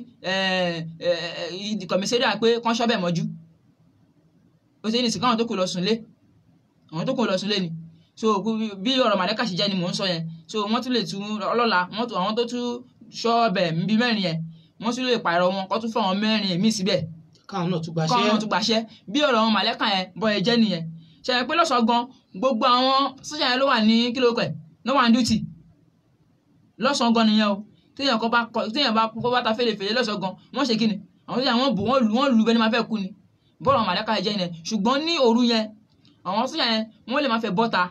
kọ̀mísẹ́ríà pé kán ṣọ́bẹ̀ mọ́jú. Ó ṣe é nìsín káwọn tó kù lọ sùn lé, àwọn tó kù lọ sùn lé ni. So bí ọ̀rọ̀ màlẹ́kà ṣe jẹ́ ni mò ń sọ yẹn. So wọ́n tún lè tún ọlọ́la, wọ́n tún àwọn tó tún ṣọ́ ọbẹ̀ nbí mẹ́rin yẹn, wọ́n tún lè pààrọ̀ wọn kó tún fún àwọn mẹ́rin míì síbẹ̀, káwọn náà tún gbaṣẹ́, káwọn náà tún gbaṣẹ́. Bí ọ̀rọ̀ àwọn màlẹ́kà yẹn bọ́ ẹ jẹ́ nìyẹn. Ṣe é pé lọ́sọ̀ọ́ gan gbogbo àwọn sójà yẹn ló wà ní kíló pẹ̀ ló wà ní duty lọ́sọ̀ọ́ gan nìyẹn o. Téèyàn kan bá kọ, téèyàn bá kó bá ta fèlèfèlè lọ́sọ̀ọ́ gan, wọ́n ṣe kíni àwọn sójà wọn bò wọ́n lù, wọ́n lù bẹ́ẹ̀ ni máa fẹ́ kú ni. Bọ́ọ̀rọ̀ àwọn màlẹ́kà yẹn jẹ́ nìyẹn. Ṣùgbọ́n ní òru yẹn àwọn sójà yẹn wọ́n lè máa fẹ́ bọ́ta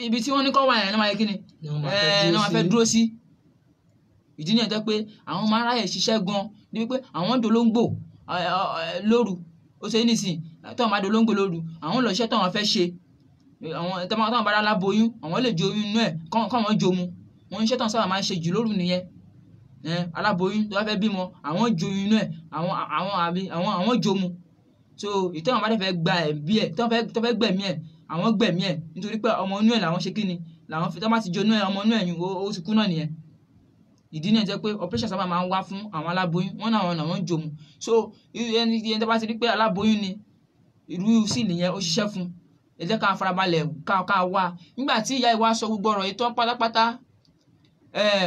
ibi tí wọ́n ní kọ́ wà yẹn ní wọ́n máa kíni ní wọ́n fẹ́ dúró sí. Ìdí nìyẹn tó pé àwọn máa ń ráyè ṣiṣẹ́ gan níbi pé àwọn dolóńgbò lóru. Ó ṣe é nísìn tó àwọn máa dolóńgbò lóru, àwọn lọ iṣẹ́ tó àwọn fẹ́ ṣe. Àwọn táwọn bá rárá boyún, àwọn lè jo oyún inú ẹ̀ káwọn jomu. Wọn iṣẹ́ tó àwọn sábà máa ń ṣe jù lóru nìyẹn. Aláboyún tó bá fẹ́ bímọ, àwọn jo oyún inú ẹ̀, àwọn jomu. So ìtọ́ àwọn bá dẹ̀ fẹ́ gba ẹ̀bí ẹ̀, tó fẹ́ gbẹ̀mí ẹ̀, àwọn gbẹ̀mí ẹ̀, nítorí pé ọmọ inú ẹ̀ làwọn ṣe kíni làwọn fi tó bá ti jo inú ẹ̀, ọmọ inú ẹ̀ yìí ó ti kú náà nìyẹn. Ìdí nìyẹn jẹ́ pé operation sábà máa ń wá fún àwọn aláboyún, wọ́n náà àwọn ń jomu. So ẹni tó bá ti rí pé aláboyún ni irú síìlì yẹn ó ṣiṣẹ́ fún, ẹ jẹ́ ká farabalẹ̀ ká wá. Nígbà tí ìyá ìwà sọ gbogbo ọ̀rọ̀ yìí tán pátápátá,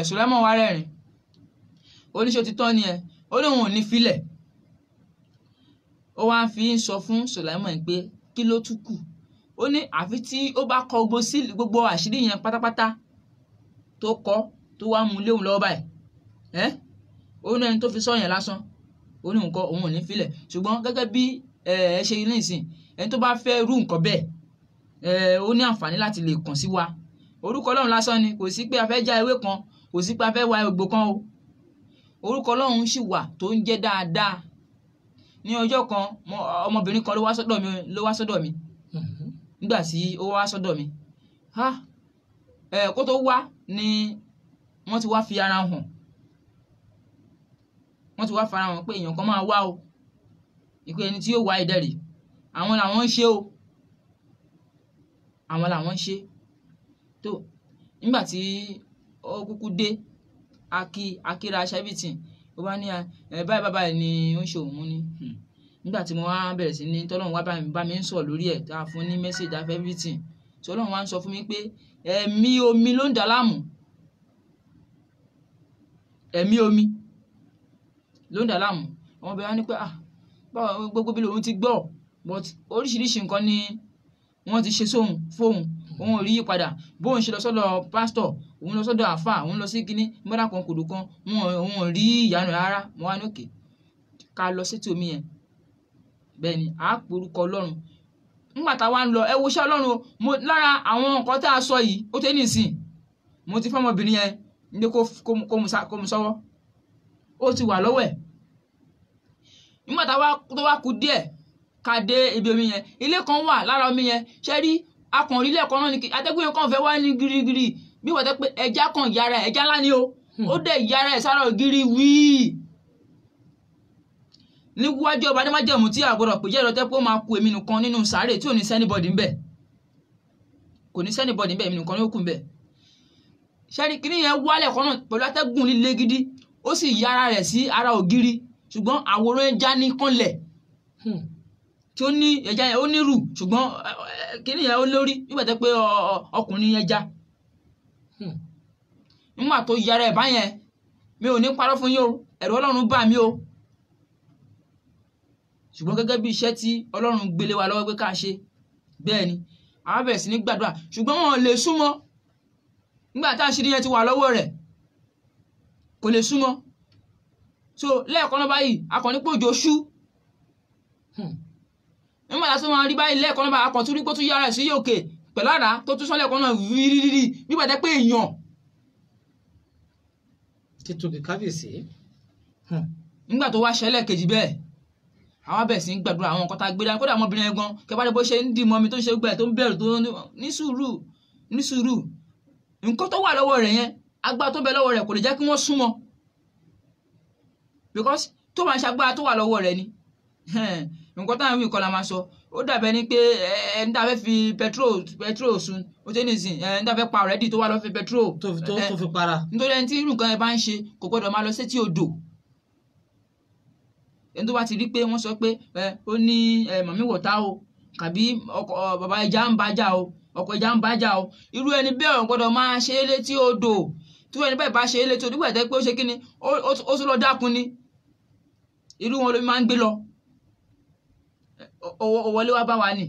Sùlẹ́mọ̀ wá rẹ́rìn, oníṣẹ́ ti tán ni ẹ, ó ní òun ò ní filẹ̀. Ó wá fi ń sọ fún Sùlẹ́mọ̀ pé kí ló tún kù. Ó ní àfi tí ó bá kọ gbogbo àṣírí yẹn pátápátá tó kọ, tó wá mú léwu lọ́wọ́ báyìí. Ó ní ẹni tó fi sọ yẹn lásán, ó ní nǹkan òun ò ní filẹ̀. Ṣùgbọ́n gẹ́gẹ́ bí ẹ ṣe ní ìsìn, ẹni tó bá fẹ́ rú nǹkan bẹ́ẹ̀, ó ní àǹfààní láti lè kàn sí wa. Orúkọ Ọlọ́run lásán ni, kò sí pé a fẹ́ já ewé kan, kò sí pé a fẹ́ wa egbò kan o. Orúkọ Ọlọ́run sì wà tó ń jẹ́ dáadáa. Ní ọjọ́ kan, ọmọbìnrin kan ló wá sọ́dọ̀ mi, Nígbà tí ó wá sọ́dọ̀ mi, kó tó wá ni wọ́n ti wá fi ara hàn. Wọ́n ti wá fara hàn pé èèyàn kan máa wá o. Ìpè ẹni tí yóò wá ìdẹ́rì, àwọn làwọn ń ṣe o. Àwọn làwọn ń ṣe. Tó nígbà tí ó kúkú dé, akíra ṣẹ́bìtì, ó bá ní báyìí báyìí ni ó ń ṣe òun ni. Nígbà tí mo wá bẹ̀rẹ̀ sí ní tọ́lọ́run wá bá mi ń sọ̀ lórí ẹ̀, tá a fún ní message afẹ́ everything. Tí Ọlọ́run wá ń sọ fún mi pé ẹ̀mí omi ló ń dà láàmú. Ẹ̀mí omi ló ń dà láàmú. Àwọn obìnrin wá ní pé báwo gbogbo bí lòun ti gbọ́, but oríṣiríṣi nǹkan ni wọ́n ti ṣe sóhun fóun, òun ò rí yípadà. Bóun ṣe lọ sọ́dọ̀ pásítọ̀, òun lọ sọ́dọ̀ àáfà, òun lọ sí kinní mọ́dà kan kòdò kan, òun ò rí ìyanu rárá. Mo wá ní òkè ká lọ sétí omi yẹn. Bẹ́ẹ̀ ni, a porúkọ Ọlọ́run. Nígbà tá a wá ń lọ, ẹ wo iṣẹ́ Ọlọ́run o. Mo lára àwọn nǹkan tá a sọ yìí, ó tẹ́ nísìn. Mo ti fún ọmọbìnrin yẹn ní kó mu sọ́wọ́. Ó ti wà lọ́wọ́ ẹ̀. Nígbà tá a wá tó wá kú díẹ̀ ká dé ibi omi yẹn, ilé kan wà lára omi yẹn. Ṣé rí akànrí lẹ́ẹ̀kan náà ni atẹ́gùn yẹn kàn fẹ́ wá ní girigiri. Bí wọ́n tẹ́ pé ẹja kan yára ẹ̀, ẹja ńlá ni o. Ó dẹ̀ yára ẹ̀ sára ògiri wíì. Níwájú ọba ní májẹ̀mú tí àgbọ̀dọ̀ pè jẹ́ ìrọ̀tẹ́ pé ó máa ku èmi nìkan nínú sàárè tí ò ní sẹ́nibọ̀dì ńbẹ̀, kò ní sẹ́nibọ̀dì ńbẹ̀, èmi nìkan ló kù ńbẹ̀. Ṣẹ́ni kíní yẹn wálẹ̀ kan náà pẹ̀lú atẹ́gùn líle gidi, ó sì yí ara rẹ̀ sí ara ògiri, ṣùgbọ́n àwòrán ẹja ní kànlẹ̀ tí ó ní ẹja yẹn ó nírù, ṣùgbọ́n kíní yẹn ó lórí nígbà tó pé ọkùnrin ẹja. Nígbà tó yára ẹ̀ báyẹn, mi ò ní parọ́ fún yín o, ẹ̀rù Ọlọ́run bà mí o. Ṣùgbọ́n gẹ́gẹ́ bí iṣẹ́ tí Ọlọ́run gbélé wa lọ́wọ́ pé ká ṣe, bẹ́ẹ̀ ni àwa bẹ̀rẹ̀ sí ní gbàdúrà, ṣùgbọ́n wọn ò lè súnmọ́. Nígbà tá àṣírí yẹn ti wà lọ́wọ́ rẹ̀, kò lè súnmọ́. So lẹ́ẹ̀kan náà báyìí, akọni pé òjò ṣú. Nígbà tá a tún máa rí báyìí lẹ́ẹ̀kan náà báyìí, akọ̀tún rí pé ó tún yára sí òkè pẹ̀lú àrá tó tún sán lẹ́ẹ̀kan náà rírírí nígbà tẹ́ pé èèyàn. Títóbi kábíyèsí. Nígbà tó wá ṣẹlẹ̀ kejì bẹ́ẹ̀, àwọn bẹ̀rẹ̀ sí ń gbàdúrà àwọn nǹkan tá a gbé dání. Kódà ọmọbìnrin yẹn gan, kẹfà bó ṣe ń dì mọ́ mi tó ń ṣe gbẹ tó ń bẹ̀rù tó ní sùúrù ní sùúrù. Nǹkan tó wà lọ́wọ́ rẹ̀ yẹn, agbára tó bẹ lọ́wọ́ rẹ̀ kò lè jẹ́ kí wọ́n súnmọ́, because tó máa ń ṣagbára tó wà lọ́wọ́ rẹ̀ ni. Nǹkan táwọn wí kọ́ la máa sọ. Ó dàbẹ̀ ni pé ẹni tá a fẹ́ fi petrol sun, ó ṣe nìsín, ẹni tá a fẹ́ pa ọ̀rẹ́dì tó wà lọ́ fi petrol tó fi para. Nítorí ẹni tí irú nǹkan yẹn bá ń ṣe kò gbọ́dọ̀ máa lọ sétí odò. Ẹni tó bá ti rí pé wọ́n sọ pé ó ní mọ̀mí wọ̀tá o, tàbí bàbá ẹja ń bá jà o, ọkọ ẹja ń bá jà o, irú ẹni bẹ́ẹ̀ ò gbọ́dọ̀ máa ṣe é létí odò. Tí ẹni bẹ́ẹ̀ bá ṣe é létí odò, nígbà tẹ́ pé ó ṣe kí ni, ó tún lọ dákun ni, irú wọn ló máa ń gbé lọ. Ó wọlé wá bá wa ni,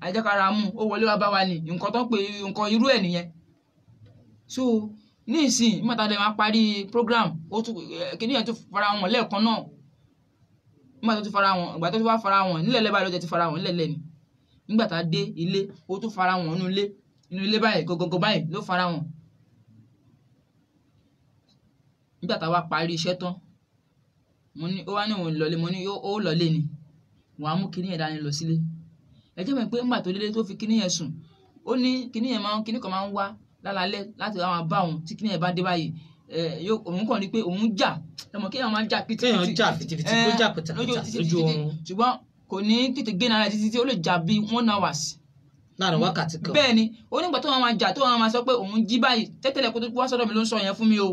ajẹ́kára mú, ó wọlé wá bá wa ni, nǹkan tó ń pè nǹkan irú ẹ̀ nìyẹn. So ní ìsìn nígbà tá a lè máa parí program, ó tún kíní yẹn tún fara wọn lẹ́ẹ̀kan náà. Nígbà tó tún fara wọn, ìgbà tó tún wá fara wọn nílẹ̀ lẹ́bàá ló jẹ́ ti fara wọn nílẹ̀ lẹ́ni. Nígbà tá a dé ilé, ó tún fara wọn nínú ilé, nínú ilé báyìí gọgọgọ báyìí ló fara wọn. Nígbà tá a wá parí iṣẹ́ tán, mo ní ó wá ní òun lọlé, mo ní ó lọlé ni, wàá mú kíní yẹn dání lọ sílé. Ẹ jẹ́ mọ̀ pé nígbà tó délé tó fi kíní yẹn sùn, ó ní kíní yẹn máa ń kíní kan máa ń wá lálálẹ́ láti wá máa bá òun. Tí kíní yẹn bá dé báyìí, yóò òun kàn ní pé òun jà, ẹ mọ̀ kéèyàn máa ń jà pìtìpìtì, kéèyàn jà fìtìfìtì, kó jà pìtàpìtà lójú oorun, ṣùgbọ́n kò ní tètè gé náírà títí tí ó lè jà bíi 1 hour láàrin wákàtí kan. Bẹ́ẹ̀ ni, ó nígbà tó máa jà tó máa sọ pé òun jí báyìí tẹ́tẹ́lẹ̀ kó tó wá sọ́dọ̀ mi ló ń sọ yẹn fún mi o.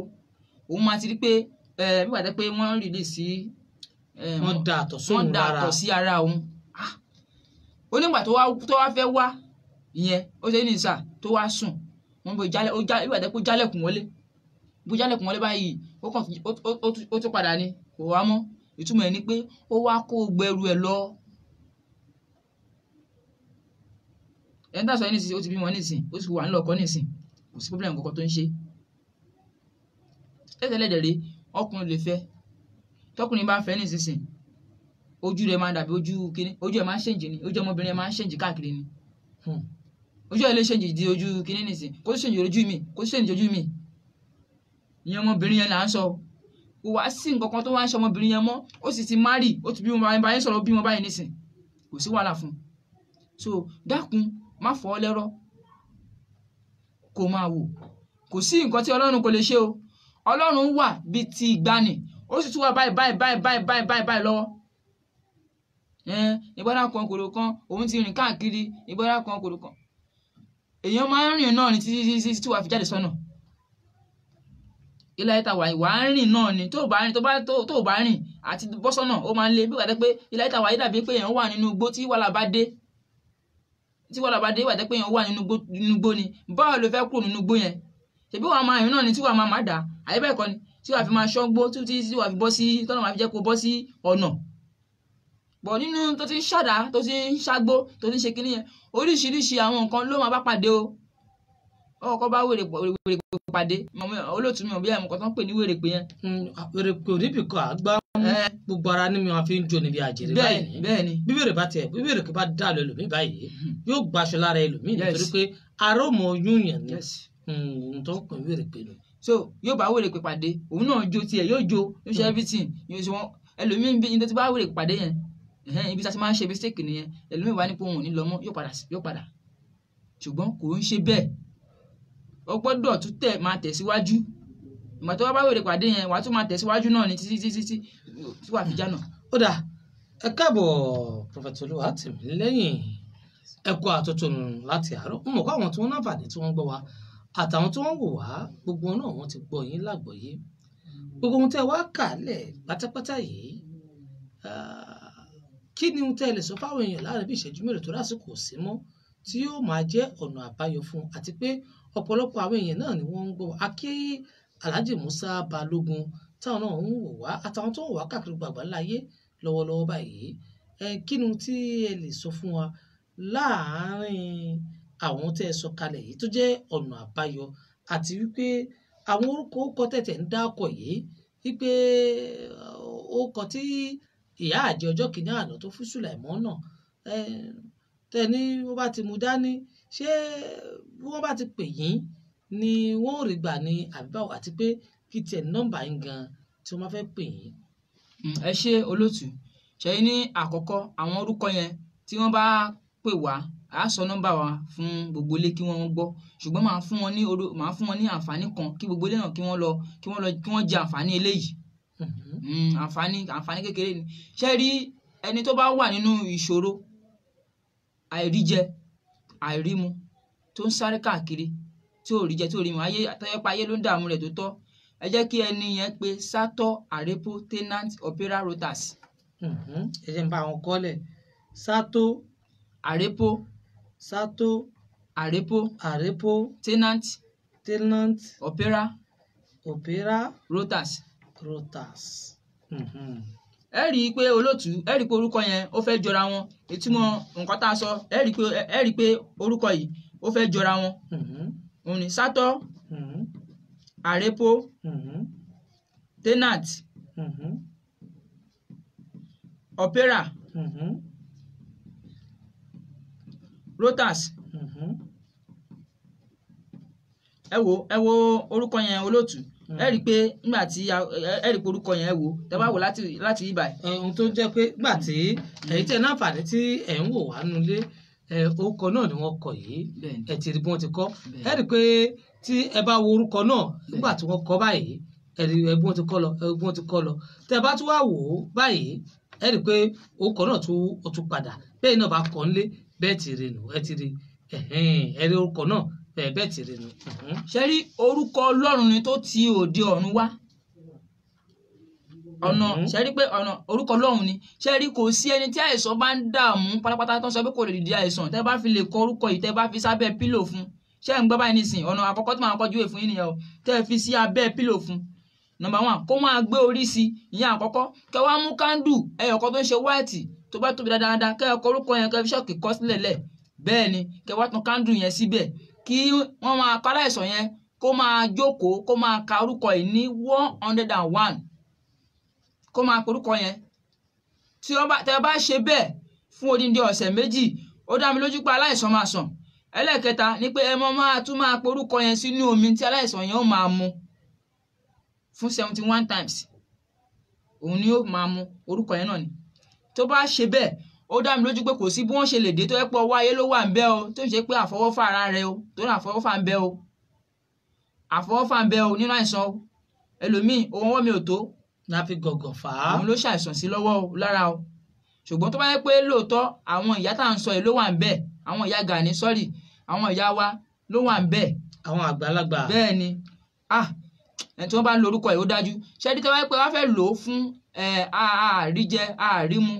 Òun máa ti rí pé bí wàá tẹ́ pé wọ́n rìlì sí, wọ́n da àtọ̀ sóhun wọ́n da lára, àtọ̀ sí ara òun. Ó nígbà tó wá fẹ́ wá ìyẹn, ó ṣe ní ìsà tó wá sùn, wọ́n bó jálẹ̀, ó jálẹ̀, bí wàá tẹ́ pé ó jálẹ̀kùn wọlé, bó jálẹ̀kùn wọlé báyìí, ó kàn ó tún padà ni, kò wá mọ́. Ìtumọ̀ ẹ̀ ni pé ó wá kó gbẹrù ẹ̀ lọ. Ẹni tá a sọ yẹn nísìnyí, ó ti bímọ nísìnyí, ó sì wà nílò ọkọ nísìnyí, kò sí problem kankan tó ń ṣe. Tẹ́tẹ́lẹ̀ dẹ̀ rèé, ọkùnrin lè fẹ́, tọkùnrin bá fẹ́ nísinsìnyí, ojú rẹ̀ máa dàbí ojú kíní, ojú ẹ̀ máa ń ṣèǹjì ni, ojú ọmọbìnrin ẹ̀ máa ń ṣèǹjì káàkiri ni. Ojú ẹ̀ lè ṣèǹjì di ojú kíní nísìnyí, kó ṣèǹjì ojú mi, kó ṣèǹjì ojú mi. Ìyẹn ọmọbìnrin yẹn là ń sọ. Kò wá sí nǹkan kan tó wá ń ṣe ọmọbìnrin yẹn mọ́, ó sì ti marry, ó ti bímọ báyìí, sọ̀rọ̀ bímọ báyìí nísìnyí, kò sí wàhálà fún un. So dákun, má fọ́ ọ lẹ́rọ̀, kó máa wò. Kò sí nǹkan tí Ọlọ́run kò lè ṣe o. Ọlọ́run wà bíi ti ìgbàanì, ó sì tún wà báyìí báyìí báyìí báyìí báyìí báyìí báyìí lọ́wọ́. Ìgbádà kan kòrò kan, òun ti rìn káàkiri, ìgbádà kan kòrò kan. Èèyàn máa ń rìn náà ni títí títí tí wàá fi jáde sọ́nà. Ilé ayé ta wà yìí, wàá rìn náà ni, tó bá rìn, tó bá rìn àti bọ́ sọ́nà, ó máa ń le. Bí wàá tẹ́ pé ilé ayé ta wà yìí dàbí pé èèyàn wà nínú igbó tí wàhálà bá dé. Tí wàhálà bá dé, wàá tẹ́ pé èèyàn wà nínú igbó ni. Báwo lo fẹ́ kúrò nínú igbó yẹn? Ṣèbí wàá máa rìn náà ni tí wàá máa dà, àyè bẹ́ẹ̀ kọ́ ni, tí wàá fi máa ṣọ́gbó títí tí wàá fi bọ́ sí, tọ́nà máa fi jẹ́ kó bọ́ sí ọ̀nà. Bọ̀ nínú tó ti ń ṣàdá, tó ti ń ṣágbó, tó ti ń ṣe kíní yẹn, oríṣiríṣi àwọn nǹkan ló máa bá pàdé o. Ọkọ bá wèrè pàdé, olóòtú mi ò bí àwọn nǹkan tó ń pè ní wèrè pé yẹn. Wèrè pé oníbì kan àgbá gbogbo ara ni mi máa fi ń jó níbi àjèrè báyìí. Bẹ́ẹ̀ ni. Bí wèrè bá tiẹ̀, bí wèrè kò bá dà lọ ẹlòmíì báyìí, yóò gbaṣọ lára ẹlòmíì nítorí pé ara ò mọ oyún yẹn ni ohun tó ń pè ní wèrè pé nù. So yóò bá wèrè pé pàdé, òun náà jó tiẹ̀, yóò jó, yóò ṣe everything, yóò ṣe wọn. Ẹlòmíì bí ní tó ti bá wèrè pàdé yẹn, ibi tí a ti máa ń ṣe mistake nìyẹn. Ẹlòmíì wá ní pé òun ò ní lọ mọ́, yóò padà. Ṣùgbọ́n kò ń ṣe bẹ́ẹ̀. O gbọ́dọ̀ tún tẹ̀ máa tẹ̀síwájú. Ìgbà tó bá wèrè pàdé yẹn, wàá tún máa tẹ̀síwájú náà ní títí títí tí wàá fi jánà. Ó dà, ẹ káàbọ̀ Prophet Olúwatìmílẹ́yìn, ẹ kú àtúntún láti àárọ̀. Mo mọ̀ pé àwọn tí wọ́n náfààní tí wọ́n gbọ́ wa àtàwọn tí wọ́n wò wá, gbogbo wọn náà wọ́n ti gbọ́ yín lágbọ̀ọ́yé. Gbogbo ohun tẹ́ wá kà lẹ̀ pátápátá yìí, kí ni ohun tẹ́ lè sọ fáwọn èèyàn láàrin bí ìṣẹ́jú mélòó tó lásìkò sí mọ́ tí yóò máa jẹ́ ọ̀nà àbáyọ fún, àti pé ọ̀pọ̀lọpọ̀ àwọn èèyàn náà ni wọ́n ń gbọ́. Akí Alhaji Musa Balógun táwọn náà ń wò wá àtàwọn tó ń wò wá káàkiri gbàgbà láyé lọ́wọ́lọ́wọ́ báyìí, kí ni ohun tí ẹ lè sọ fún wa láàárín àwọn tẹ́ ẹ sọ kalẹ̀ yìí tó jẹ́ ọ̀nà àbáyọ, àti wípé àwọn orúkọ orúkọ tẹ̀tẹ̀ ń dákọ̀ yìí, wípé orúkọ tí ìyá àjẹ ọjọ́ kìíní àná tó fún Sùlàìmọ́ náà, tẹ́ ní wọ́n bá ti mú dání, ṣé bí wọ́n bá ti pè yín ni wọ́n ò rí gbà ní àbí báwo, àti pé kí tiẹ̀ nọ́mbà yín gan tí wọ́n bá fẹ́ pè yín. Ẹ ṣé olóòtú. Ṣe ní àkọ́kọ́ àwọn orúkọ yẹn tí wọ́n bá pè wá, a sọ nọ́mbà wa fún gbogbo ilé kí wọ́n gbọ́, ṣùgbọ́n màá fún wọn ní màá fún wọn ní àǹfààní kan kí gbogbo ilé náà kí wọ́n lọ kí wọ́n lọ kí wọ́n jẹ àǹfààní eléyìí. Àǹfààní kékeré ni. Ṣé rí ẹni tó bá wà nínú ìṣòro àìríjẹ àìrímu tó ń sáré káàkiri tí ò rí jẹ tí ò rí mu, ayé tọ́yẹ́pá ayé ló ń dààmú rẹ̀ tó tọ́, ẹ jẹ́ kí ẹni yẹn pe Sato Arepo Tenant Opera Rotas. Ẹ jẹ́ n bá wọn kọ́lẹ̀. Sato Arepo Sato Arepo Arepo Tenant Tenant Opera Opera Rotas. Rotas. Ẹ rí i pé olóòtú, ẹ rí i pé orúkọ yẹn ó fẹ́ jọra wọn, ìtumọ̀ nǹkan tá a sọ, ẹ rí i pé orúkọ yìí ó fẹ́ jọra wọn. Òun ni Sato Arepo Tenant Opera Rotas. Ẹ wo orúkọ yẹn olóòtú, ẹ rí i pé nígbà tí ẹ rí i pé orúkọ yẹn, ẹ wo tẹ bá wò láti ibà. Ohun tó jẹ́ pé nígbà tí ẹ̀yin tẹ̀ náǹfààní tí ẹ̀ ń wò wá nulẹ̀, orúkọ náà ni wọ́n kọ yìí, ẹ ti rí bí wọ́n ti kọ. Ẹ rí i pé tí ẹ bá wo orúkọ náà nígbà tí wọ́n kọ báyìí, ẹ rí bí wọ́n ti kọ lọ, bí wọ́n ti kọ lọ. Tẹ bá tún wá wò ó báyìí, ẹ rí i pé orúkọ náà tún padà. Bẹ́ẹ̀ náà bá kọ́ nílé, bẹ́ẹ̀ ti rí nù, ẹ ti rí, ẹ rí orúkọ náà bẹ́ẹ̀ ti rí nù. Ṣé rí orúkọ Ọlọ́run ni tó ti òde ọ̀run wá? Ọ̀nà ṣe rí pé ọ̀nà orúkọ Ọlọ́run ni. Ṣé rí kò sí ẹni tí àìsàn bá ń dààmú pátápátá tó ń sọ pé kò lè dìde àìsàn, tẹ́ bá fi lè kọ orúkọ yìí, tẹ́ bá fi sábẹ́ pílò fún, ṣé ń gbọ́ báyìí nísìn? Ọ̀nà àkọ́kọ́ tí màá kọjú ìwé fún yín nìyẹn o, tẹ́ fi sí abẹ́ pílò fún. Nọ́mbà 1, kó máa gbé orí sí, ìyẹn àkọ́kọ́. Kẹ́ wá mú kándù ẹyọ̀kan tó ń ṣe wáìtì tó bá tóbi dáadáa, kẹ́ ẹ kọ orúkọ yẹn, kẹ́ fi ṣọ́ọ̀kì kọ sílẹ̀ lẹ̀. Bẹ́ẹ̀ ni, kẹ́ wá tan kándù yẹn síbẹ̀ kí wọ́n máa kọ́ aláìsàn yẹn kó máa jókòó, kó máa ka orúkọ yìí ní 101, kó máa korúkọ yẹn. Tí tẹ́ bá ṣe bẹ́ẹ̀ fún odindi ọ̀sẹ̀ méjì, ó dá mi lójú pé aláìsàn máa sàn. Ẹlẹ́ẹ̀kẹta ni pé ẹ mọ́ máa tún máa porúkọ yẹn sínú omi tí aláìsàn yẹn ó máa mu fún 71 times, òun ni ó máa mu orúkọ yẹn náà ni. Tó bá ṣe bẹ́ẹ̀, ó dá mi lójú pé kò sí bí wọ́n ṣe lè dé tó yẹ pé ọwọ́ ayé ló wà ń bẹ́ o, tó ń ṣe pé àfọwọ́fà ara rẹ o, tó ní àfọwọ́fà ń bẹ́ o, àfọwọ́fà ń bẹ́ o nínú àìsàn o. Ẹlòmíì ohun ọwọ́ mi ò tó láfi gọ̀gọ̀ fà á, òun ló ṣàìsàn sí lọ́wọ́ o lára o. Ṣùgbọ́n tó bá yẹ pé lóòótọ́ àwọn ìyá tá à ń sọ yìí ló wà ń bẹ̀, àwọn ìyá Gani sọ́ọ̀rì, àwọn ìyá wa ló wà ń bẹ̀, àwọn àgbàlagbà. Bẹ́ẹ̀ ni, ẹni tí wọ́n bá ń lo orúkọ yìí ó dájú. Ṣé tí wọ́n bá pẹ́ wọ́n fẹ́ lò ó fún àríjẹ àrímu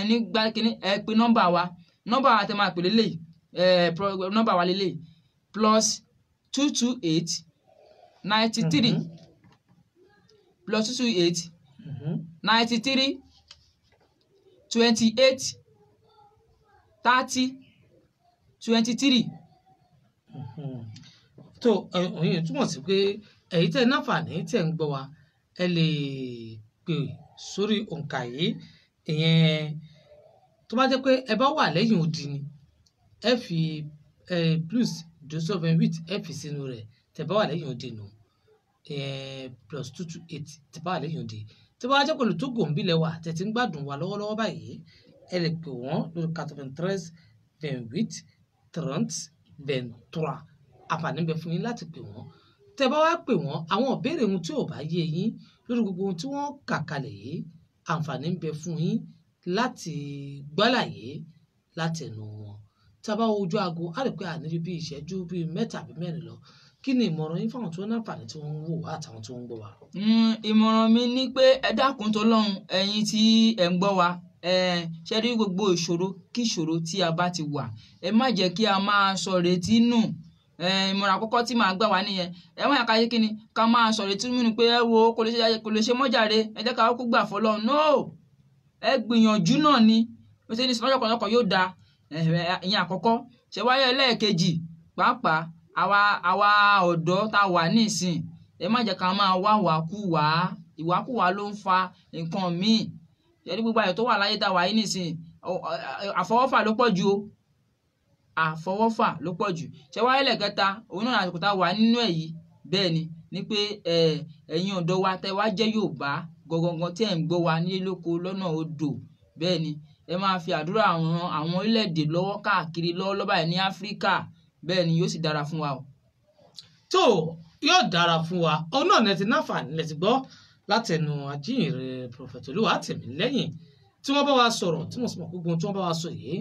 nígbà kínní, ẹ pe nọ́mbà wa, nọ́mbà wa tẹ máa pè lélẹ̀, nọ́mbà wa lélẹ̀ +228 93 +228 93 28 30 23. Tó òyìn túmọ̀ sí pé èyí tẹ́ náfààní tẹ́ ń gbọ́ wa, ẹ lè pè sórí òǹkà yìí. Ìyẹn tó bá jẹ́ pé ẹ bá wà lẹ́yìn odi ni, ẹ fi +228 ẹ fi sínú rẹ̀ tẹ́ bá wà lẹ́yìn odi nù, +228 tẹ́ bá wà lẹ́yìn odi. Tó bá jẹ́ pẹ̀lú Tógò ń bílẹ̀ wà tẹ́ ti ń gbádùn wa lọ́wọ́lọ́wọ́ báyìí, ẹ lè pè wọ́n lórí 93 28 30 23. Àǹfààní ń bẹ fún yín láti pè wọ́n. Tẹ́ bá wá pè wọ́n, àwọn ìbéèrè ohun tí ò bá yé yín lórí gbogbo ohun tí wọ́n kà kalẹ̀ yìí, àǹfààní ń bẹ fún yín láti gbálàyé láti ẹnu wọn. Tá a bá wo ojú aago, á rí pé a ní ju bí ìṣẹ́jú bíi 3 àbí 4 lọ. Kí ni ìmọ̀ràn yín fáwọn tí wọ́n ní àǹfààní tí wọ́n ń wò wá àtàwọn tí wọ́n ń gbọ́ wa? Ìmọ̀ràn mi ni pé ẹ dákun tó lọ́hùn, ẹ̀yin tí ẹ̀ ń gbọ́ wa, ṣe rí gbogbo ìṣòro kí ìṣòro tí a bá ti wà, ẹ má jẹ́ kí a máa sọ retí nù. Ìmọ̀ràn àkọ́kọ́ tí màá gbà wá nìyẹn. Ẹ má yà ká yé kíni, ká máa sọ retí nù ni pé ẹ wo kò lè ṣe mọ́jàre, ẹ jẹ́ ká kúkú gbà fọlọ́run. No, ẹ gbìyànjú náà ni. Ó ṣe ní sọ́jọ́ kan lọ́kọ̀ yóò da. Ìyẹn àkọ́kọ́. Ṣé wáyé ẹlẹ́ẹ̀kejì, pàápàá àwa ọ̀dọ́ tá a wà nísìn, ẹ má jẹ́ ká máa wá wàkúwà. Ìwàkúwà ló ń fa nǹkan míì. Ṣé ní gbogbo àyè tó wà láyé tá a wà yìí nísìn, àfọwọ́fà ló pọ̀ jù o. Àfọwọ́fà ló pọ̀ jù. Ṣé wáyé ẹlẹ́ẹ̀kẹta, òun náà àsìkò tá a wà nínú ẹ̀ yìí. Bẹ́ẹ̀ ni pé ẹ̀yin ọ̀dọ́ wa tẹ́ wá jẹ́ Yorùbá gangan tí ẹ̀ ń gbọ́ wa nílé lóko lọ́nà odò. Bẹ́ẹ̀ ni, ẹ máa fi àdúrà ran àwọn orílẹ̀-èdè lọ́wọ́ káàkiri lọ́wọ́lọ́wọ́ báyìí ní Áfíríkà. Bẹ́ẹ̀ ni yóò sì dára fún wa o. Tó yóò dára fún wa. Òun náà ní ti náfààní lẹ ti gbọ́ látẹnu ajíhìnrere Prophet Olúwatìmílẹ́yìn tí wọ́n bá wa sọ̀rọ̀, tí mo sì mọ̀ pé gbogbo tí wọ́n bá wa sọ yìí,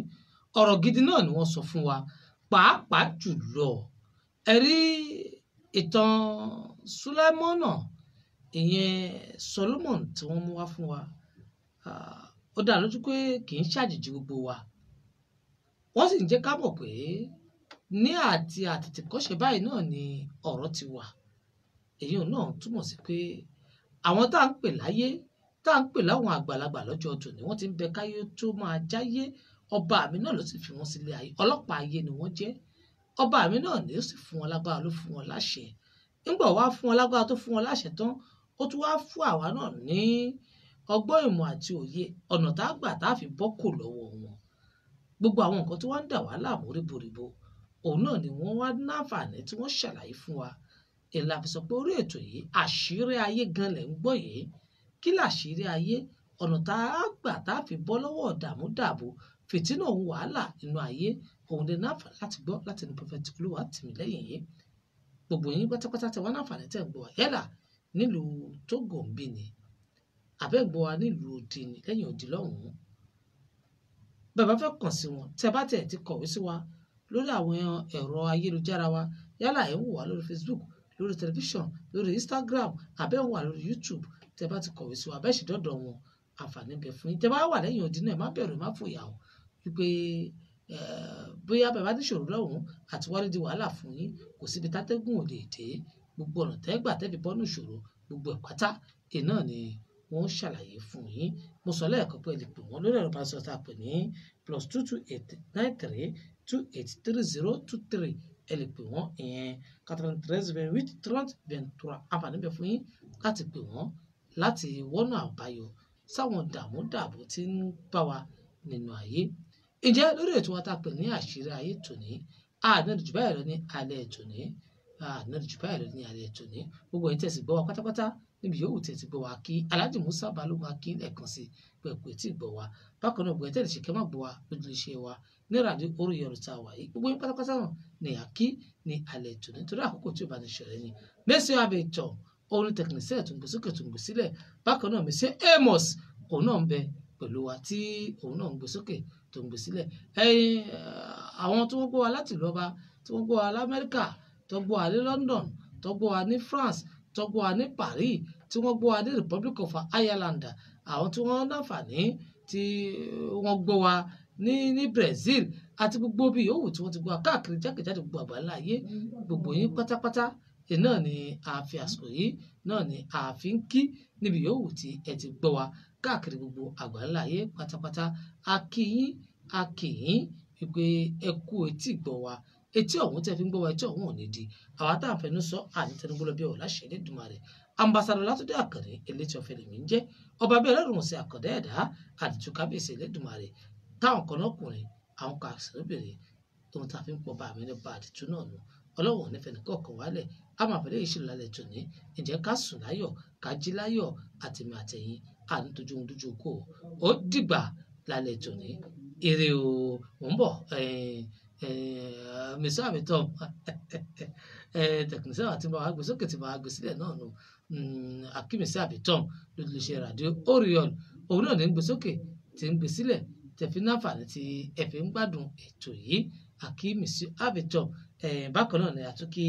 ọ̀rọ̀ gidi náà ni wọ́n sọ fún wa. Pàápàá jùlọ, ẹ rí ìtàn Sùláímọ́nà, ìyẹn Solomon tí wọ́n mú wá fún wa. Ó dá lójú pé kì í ṣàjèjì gbogbo wa. Wọ́n sì ń jẹ́ ká mọ̀ pé ní àti àtètèkọ́ṣe báyìí náà ni ọ̀rọ̀ ti wà. Èyí náà túmọ̀ sí pé àwọn tá à ń pè láyé, tá à ń pè láwọn àgbàlagbà lọ́jọ́ tòní, wọ́n ti ń bẹ káyé tó máa jáyé. Ọba mi náà ló sì fi wọ́n sílé ayé. Ọlọ́pàá ayé ni wọ́n jẹ́. Ọba mi náà ni ó sì fún wọn lágbára, ló fún wọn láṣẹ. Nígbà wá fún wọn lágbára tó fún wọn láṣẹ tán, ó tún wá fún àwa náà ní ọgbọ́n ìmọ̀ àti òye ọ̀nà tá a gbà tá a fi bọ́ kò lọ́wọ́ wọn. Gbogbo àwọn nǹkan tó wá ń dà wá láàmú ríboríbo, òun náà ni wọ́n wá náfààní tí wọ́n ṣàlàyé fún wa. Èlà fi sọ pé orí ètò yìí, àṣírí ayé gan lẹ̀ ń gbọ́ yìí. Kí làṣírí ayé? Ọ̀nà tá a gbà tá a fi bọ́ lọ́wọ́ ìdààmú dààbò, fìtínà òun wàhálà inú ayé, òun lè náfààní láti gbọ́ láti ní Prophet Olúwatìmílẹ́yìn yìí. Gbogbo yín pátápátá tẹ wá náfààní tẹ̀ ń gbọ́ wa. Yálà nílùú Tógò ń bí ni, àbẹ́ ń gbọ́ wa nílùú òdì ni, lẹ́yìn òdì lọ́hùn-ún. Bẹ́ẹ̀ bá fẹ́ kàn sí wọn, tẹ bá tẹ̀ ti kọ̀wé sí wa lórí àwọn ẹ̀rọ ayélujára wa, yálà ẹ̀ ń wò wá lórí Facebook, lórí tẹlifíṣàn, lórí Instagram, àbẹ́ ń wà lórí YouTube, tẹ bá ti kọ̀wé sí wa, bẹ́ẹ̀ sì dọ́dọ̀ wọn, àǹfààní ń bẹ fún yín. Tẹ bá wà lẹ́yìn òdì náà, ẹ má bẹ̀rù, ẹ má fòyà o. Wípé bóyá bẹ́ẹ̀ bá ti ṣòro lọ́hùn-ún àti wálé di wàhálà fún yín, kò síbi tátẹ́gùn ò lè dé. Gbogbo ọ̀nà tẹ́ gbà tẹ́ fi bọ́nú ìṣòro, gbogbo ẹ̀ pátá, èyí náà ni wọ́n ṣàlàyé fún yín. Mo sọ lẹ́ẹ̀kan pé ẹ lè pè wọ́n lórí ẹ̀rọ ìbánisọ̀rọ̀ tá a pè ní +2 2 8 9 3 2 8 3 0 2 3. Ẹ lè pè wọ́n, ìyẹn 93 28 30 23. Àǹfààní bẹ fún yín láti pè wọ́n láti wọ́nà àbáyọ sáwọn dààmú dààbò tí ń bá wa nínú ayé. Ǹjẹ́ lórí ètò wa tá a pè ní àṣírí ayé tòní, àná jù báyìí lọ ní alẹ́ tòní, àná jù báyìí lọ ní alẹ́ tòní. Gbogbo ẹ̀yin tẹ́ sì gbọ́ wa pátápátá níbi yòówù tẹ́ ti gbọ́ wa kí Alhaji Musa Balógun Akin lẹ́ẹ̀kan sí pẹ̀pẹ̀ tí gbọ́ wa. Bákan náà gbogbo ẹ̀yin tẹ́ lè ṣe kẹ́ má gbọ́ wa lójú iṣẹ́ wa ní ràdíò orí ẹ̀rọ tá a wà yìí. Gbogbo yín pátápátá náà ni àkí ní alẹ́ tòní nítorí àkókò tí ò bá ní ṣọ̀rẹ́ ni. Mẹ́sì Abẹ́tọ̀, òun ni tẹkinísíà tó ń gbé sókè tó ń gbé sílẹ̀. Bákan náà Mẹ́sì Amos, òun náà ń bẹ pẹ̀lú wa tí òun náà ń gbé sókè tó ń gbé sílẹ̀. Ẹ̀yin àwọn tó ń gbọ́ wa láti ìlú ọba, tó ń gbọ́ wa l'Amẹ́ríkà, tó ń gbọ́ wa ní London, tó ń gbọ́ wa ní France, tó ń gbọ́ wa ní Paris, tí wọ́n gbọ́ wa ní Republic of Ireland, àwọn tí wọ́n náfààní tí wọ́n gbọ́ wa ní Brazil àti gbogbo bí yòówù tí wọ́n ti gbọ́ wa káàkiri jákèjádò gbogbo àgbáńlá ayé. Gbogbo yín pátápátá náà ni a fi àsìkò yìí náà ni a fi ń kí níbi yòówù tí ẹ ti gbọ́ wa káàkiri gbogbo àgbáńlá ayé pátápátá. A kí yín, a kí yín wípé ẹ kú etí gbọ́ wa. Etí ọ̀hún tẹ́ fi ń gbọ́ wa, etí ọ̀hún ò ní di. Àwa tá à ń fẹnu sọ, àní tẹnugbó lọ bí ọ̀la ṣe Elédùmarè. Ambassadọ Látúndé Àkànní, elétí ọ̀fẹ́ lèmi ń jẹ́. Ọba bí ọlọ́run sí àkàndá ẹ̀dá, àdìtú kábíyèsí Elédùmarè. Táwọn kan lọ́kùnrin, àwọn kan àṣìlóbìnrin, ohun tá a fi ń pọ̀ bá mi nípa àdìtú náà nù. Ọlọ́run ò ní fẹ́ni kọ̀ọ̀kan wálẹ̀. A máa fẹ́lẹ́ ìṣirò lálẹ́ tòní. Ǹjẹ́ ká sùn láyọ̀, ká jí láyọ̀, àtẹ̀mí àtẹ̀yìn, àní tójú ohun dójú okó. Ó dìgbà lálẹ́ tòní. Ire o, mò ń bọ̀. Mr. Abitom tẹkinísà àti bàbá gbé sókè tí bàbá gbé sílẹ̀ náà nù. Akímísí Abitom lórí iléeṣẹ́ ràdíò Oriol, òun náà ní ń gbé sókè tí ń gbé sílẹ̀ tẹ̀fí náfààní tí ẹ fi ń gbádùn ètò yìí. Akímísí Abitom. Bákan náà ni àtúnkí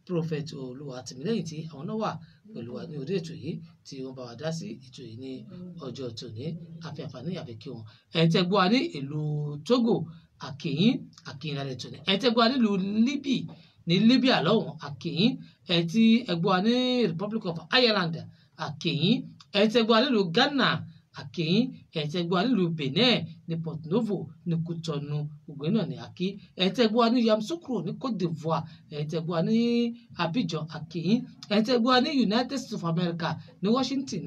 Prophet Olúwatímílẹ́yìn tí àwọn náà wà pẹ̀lú wa ní orí ètò yìí tí wọ́n bá wa dá sí ètò yìí ní ọjọ́ tòní. Àfi àǹfààní àfi kí wọn. Ẹ̀yin tẹ́ gbọ́ wa ní ìlú Togo, àkìyín àkìyín lálẹ́ tòní. Ẹ̀yin tẹ́ gbọ́ wa nílùú Libya, ní Libya lọ́hùn, àkìyín. Ẹ̀yin tí ẹ gbọ́ wa ní Republic of Ireland, àkìyín. Ẹ̀yin tẹ́ gbọ́ wa nílùú Ghana, àkìyín. Ẹ̀yin tẹ́ gbọ́ wa nílùú Benin, ní Porto Novo, ní Cotonou, gbogbo náà ní àkí. Ẹ̀yin tẹ́ gbọ́ wa ní Yamoussoukro ní Cote d'Ivoire, ẹ̀yin tẹ́ gbọ́ wa ní Abidjan, àkìyín. Ẹ̀yin tẹ́ gbọ́ wa ní United States of America, ní Washington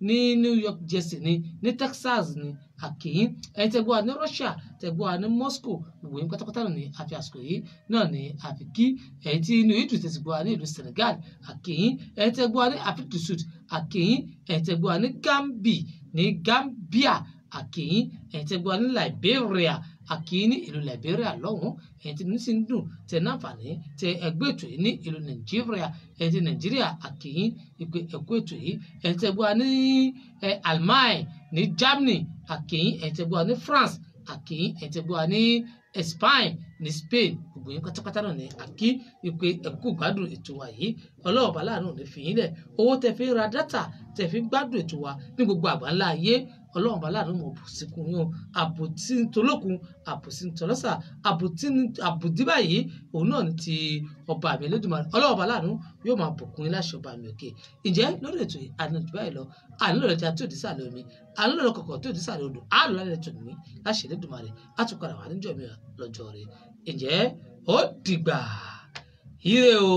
ní New York Jersey ní Texas ní, àkìyín. Ẹ̀yin tẹ́ gbọ́ wa ní Russia, tẹ́ gbọ́ wa ní Moscow, gbogbo yín pátápátá náà ní àfi àsìkò yìí náà ní àfi kí. Ẹ̀yin tí inú ìdùn tẹ̀sí gbọ́ wa ní ìlú Senegal, àkìyín. Ẹ̀yin tẹ́ gbọ́ wa ní Afrique du Sud, àkìyín. Ẹ̀yin tẹ́ gbọ́ wa ní Gambia, ní Gambia, àkìyín. Ẹ̀yin tẹ́ gbọ́ wa ní Liberia, àkìyín ní ìlú Liberia lọ́hùn. Ẹ̀yin tí sì ń dùn tẹ náfààní tẹ ẹgbẹ́ ètò yìí ní ìlú Nàìjíríà, ẹ̀yin tí Nàìjíríà, àkìyín ìpè ẹ̀kú ètò yìí. Ẹ̀yin tẹ́ gbọ́ wa ní Almain ní Germany, àkìyín. Ẹ̀yin tẹ́ gbọ́ wa ní France, àkìyín. Ẹ̀yin tẹ́ gbọ́ wa ní Spain, ní Spain, gbogbo yín pátápátá náà ní àkí ìpè ẹ̀kú gbádùn ètò wa yìí. Ọlọ́ọ̀bá láàánú ò ní fi yín lẹ̀. Owó tẹ fi ń ra dátà tẹ fi ń gbádùn ètò wa ní gbogbo àgbáńlá ayé, ọlọ́run bá láàánú mọ̀ bù síkùn yín o. Àbòtí ń tolókun, àbòsí ń tọlọ́sà, àbòdí báyìí òun náà ní ti ọba mi Elédùmarè. Ọlọ́run bá láàánú yóò máa bùkún yín láṣẹ ọba mi òkè. Ǹjẹ́ lórí ètò yìí àná jù báyìí lọ, àná lọ́rọ̀ tí a tó ìdísàlẹ̀ omi, àná lọ́rọ̀ kọ̀kọ̀ tó ìdísàlẹ̀ odò, àlọ́ lálẹ́ tó ní láṣẹ Elédùmarè. Á tún padà wà níjọ́ mi lọ́jọ́ rẹ̀. Ǹjẹ́ ó dìgbà, ire o.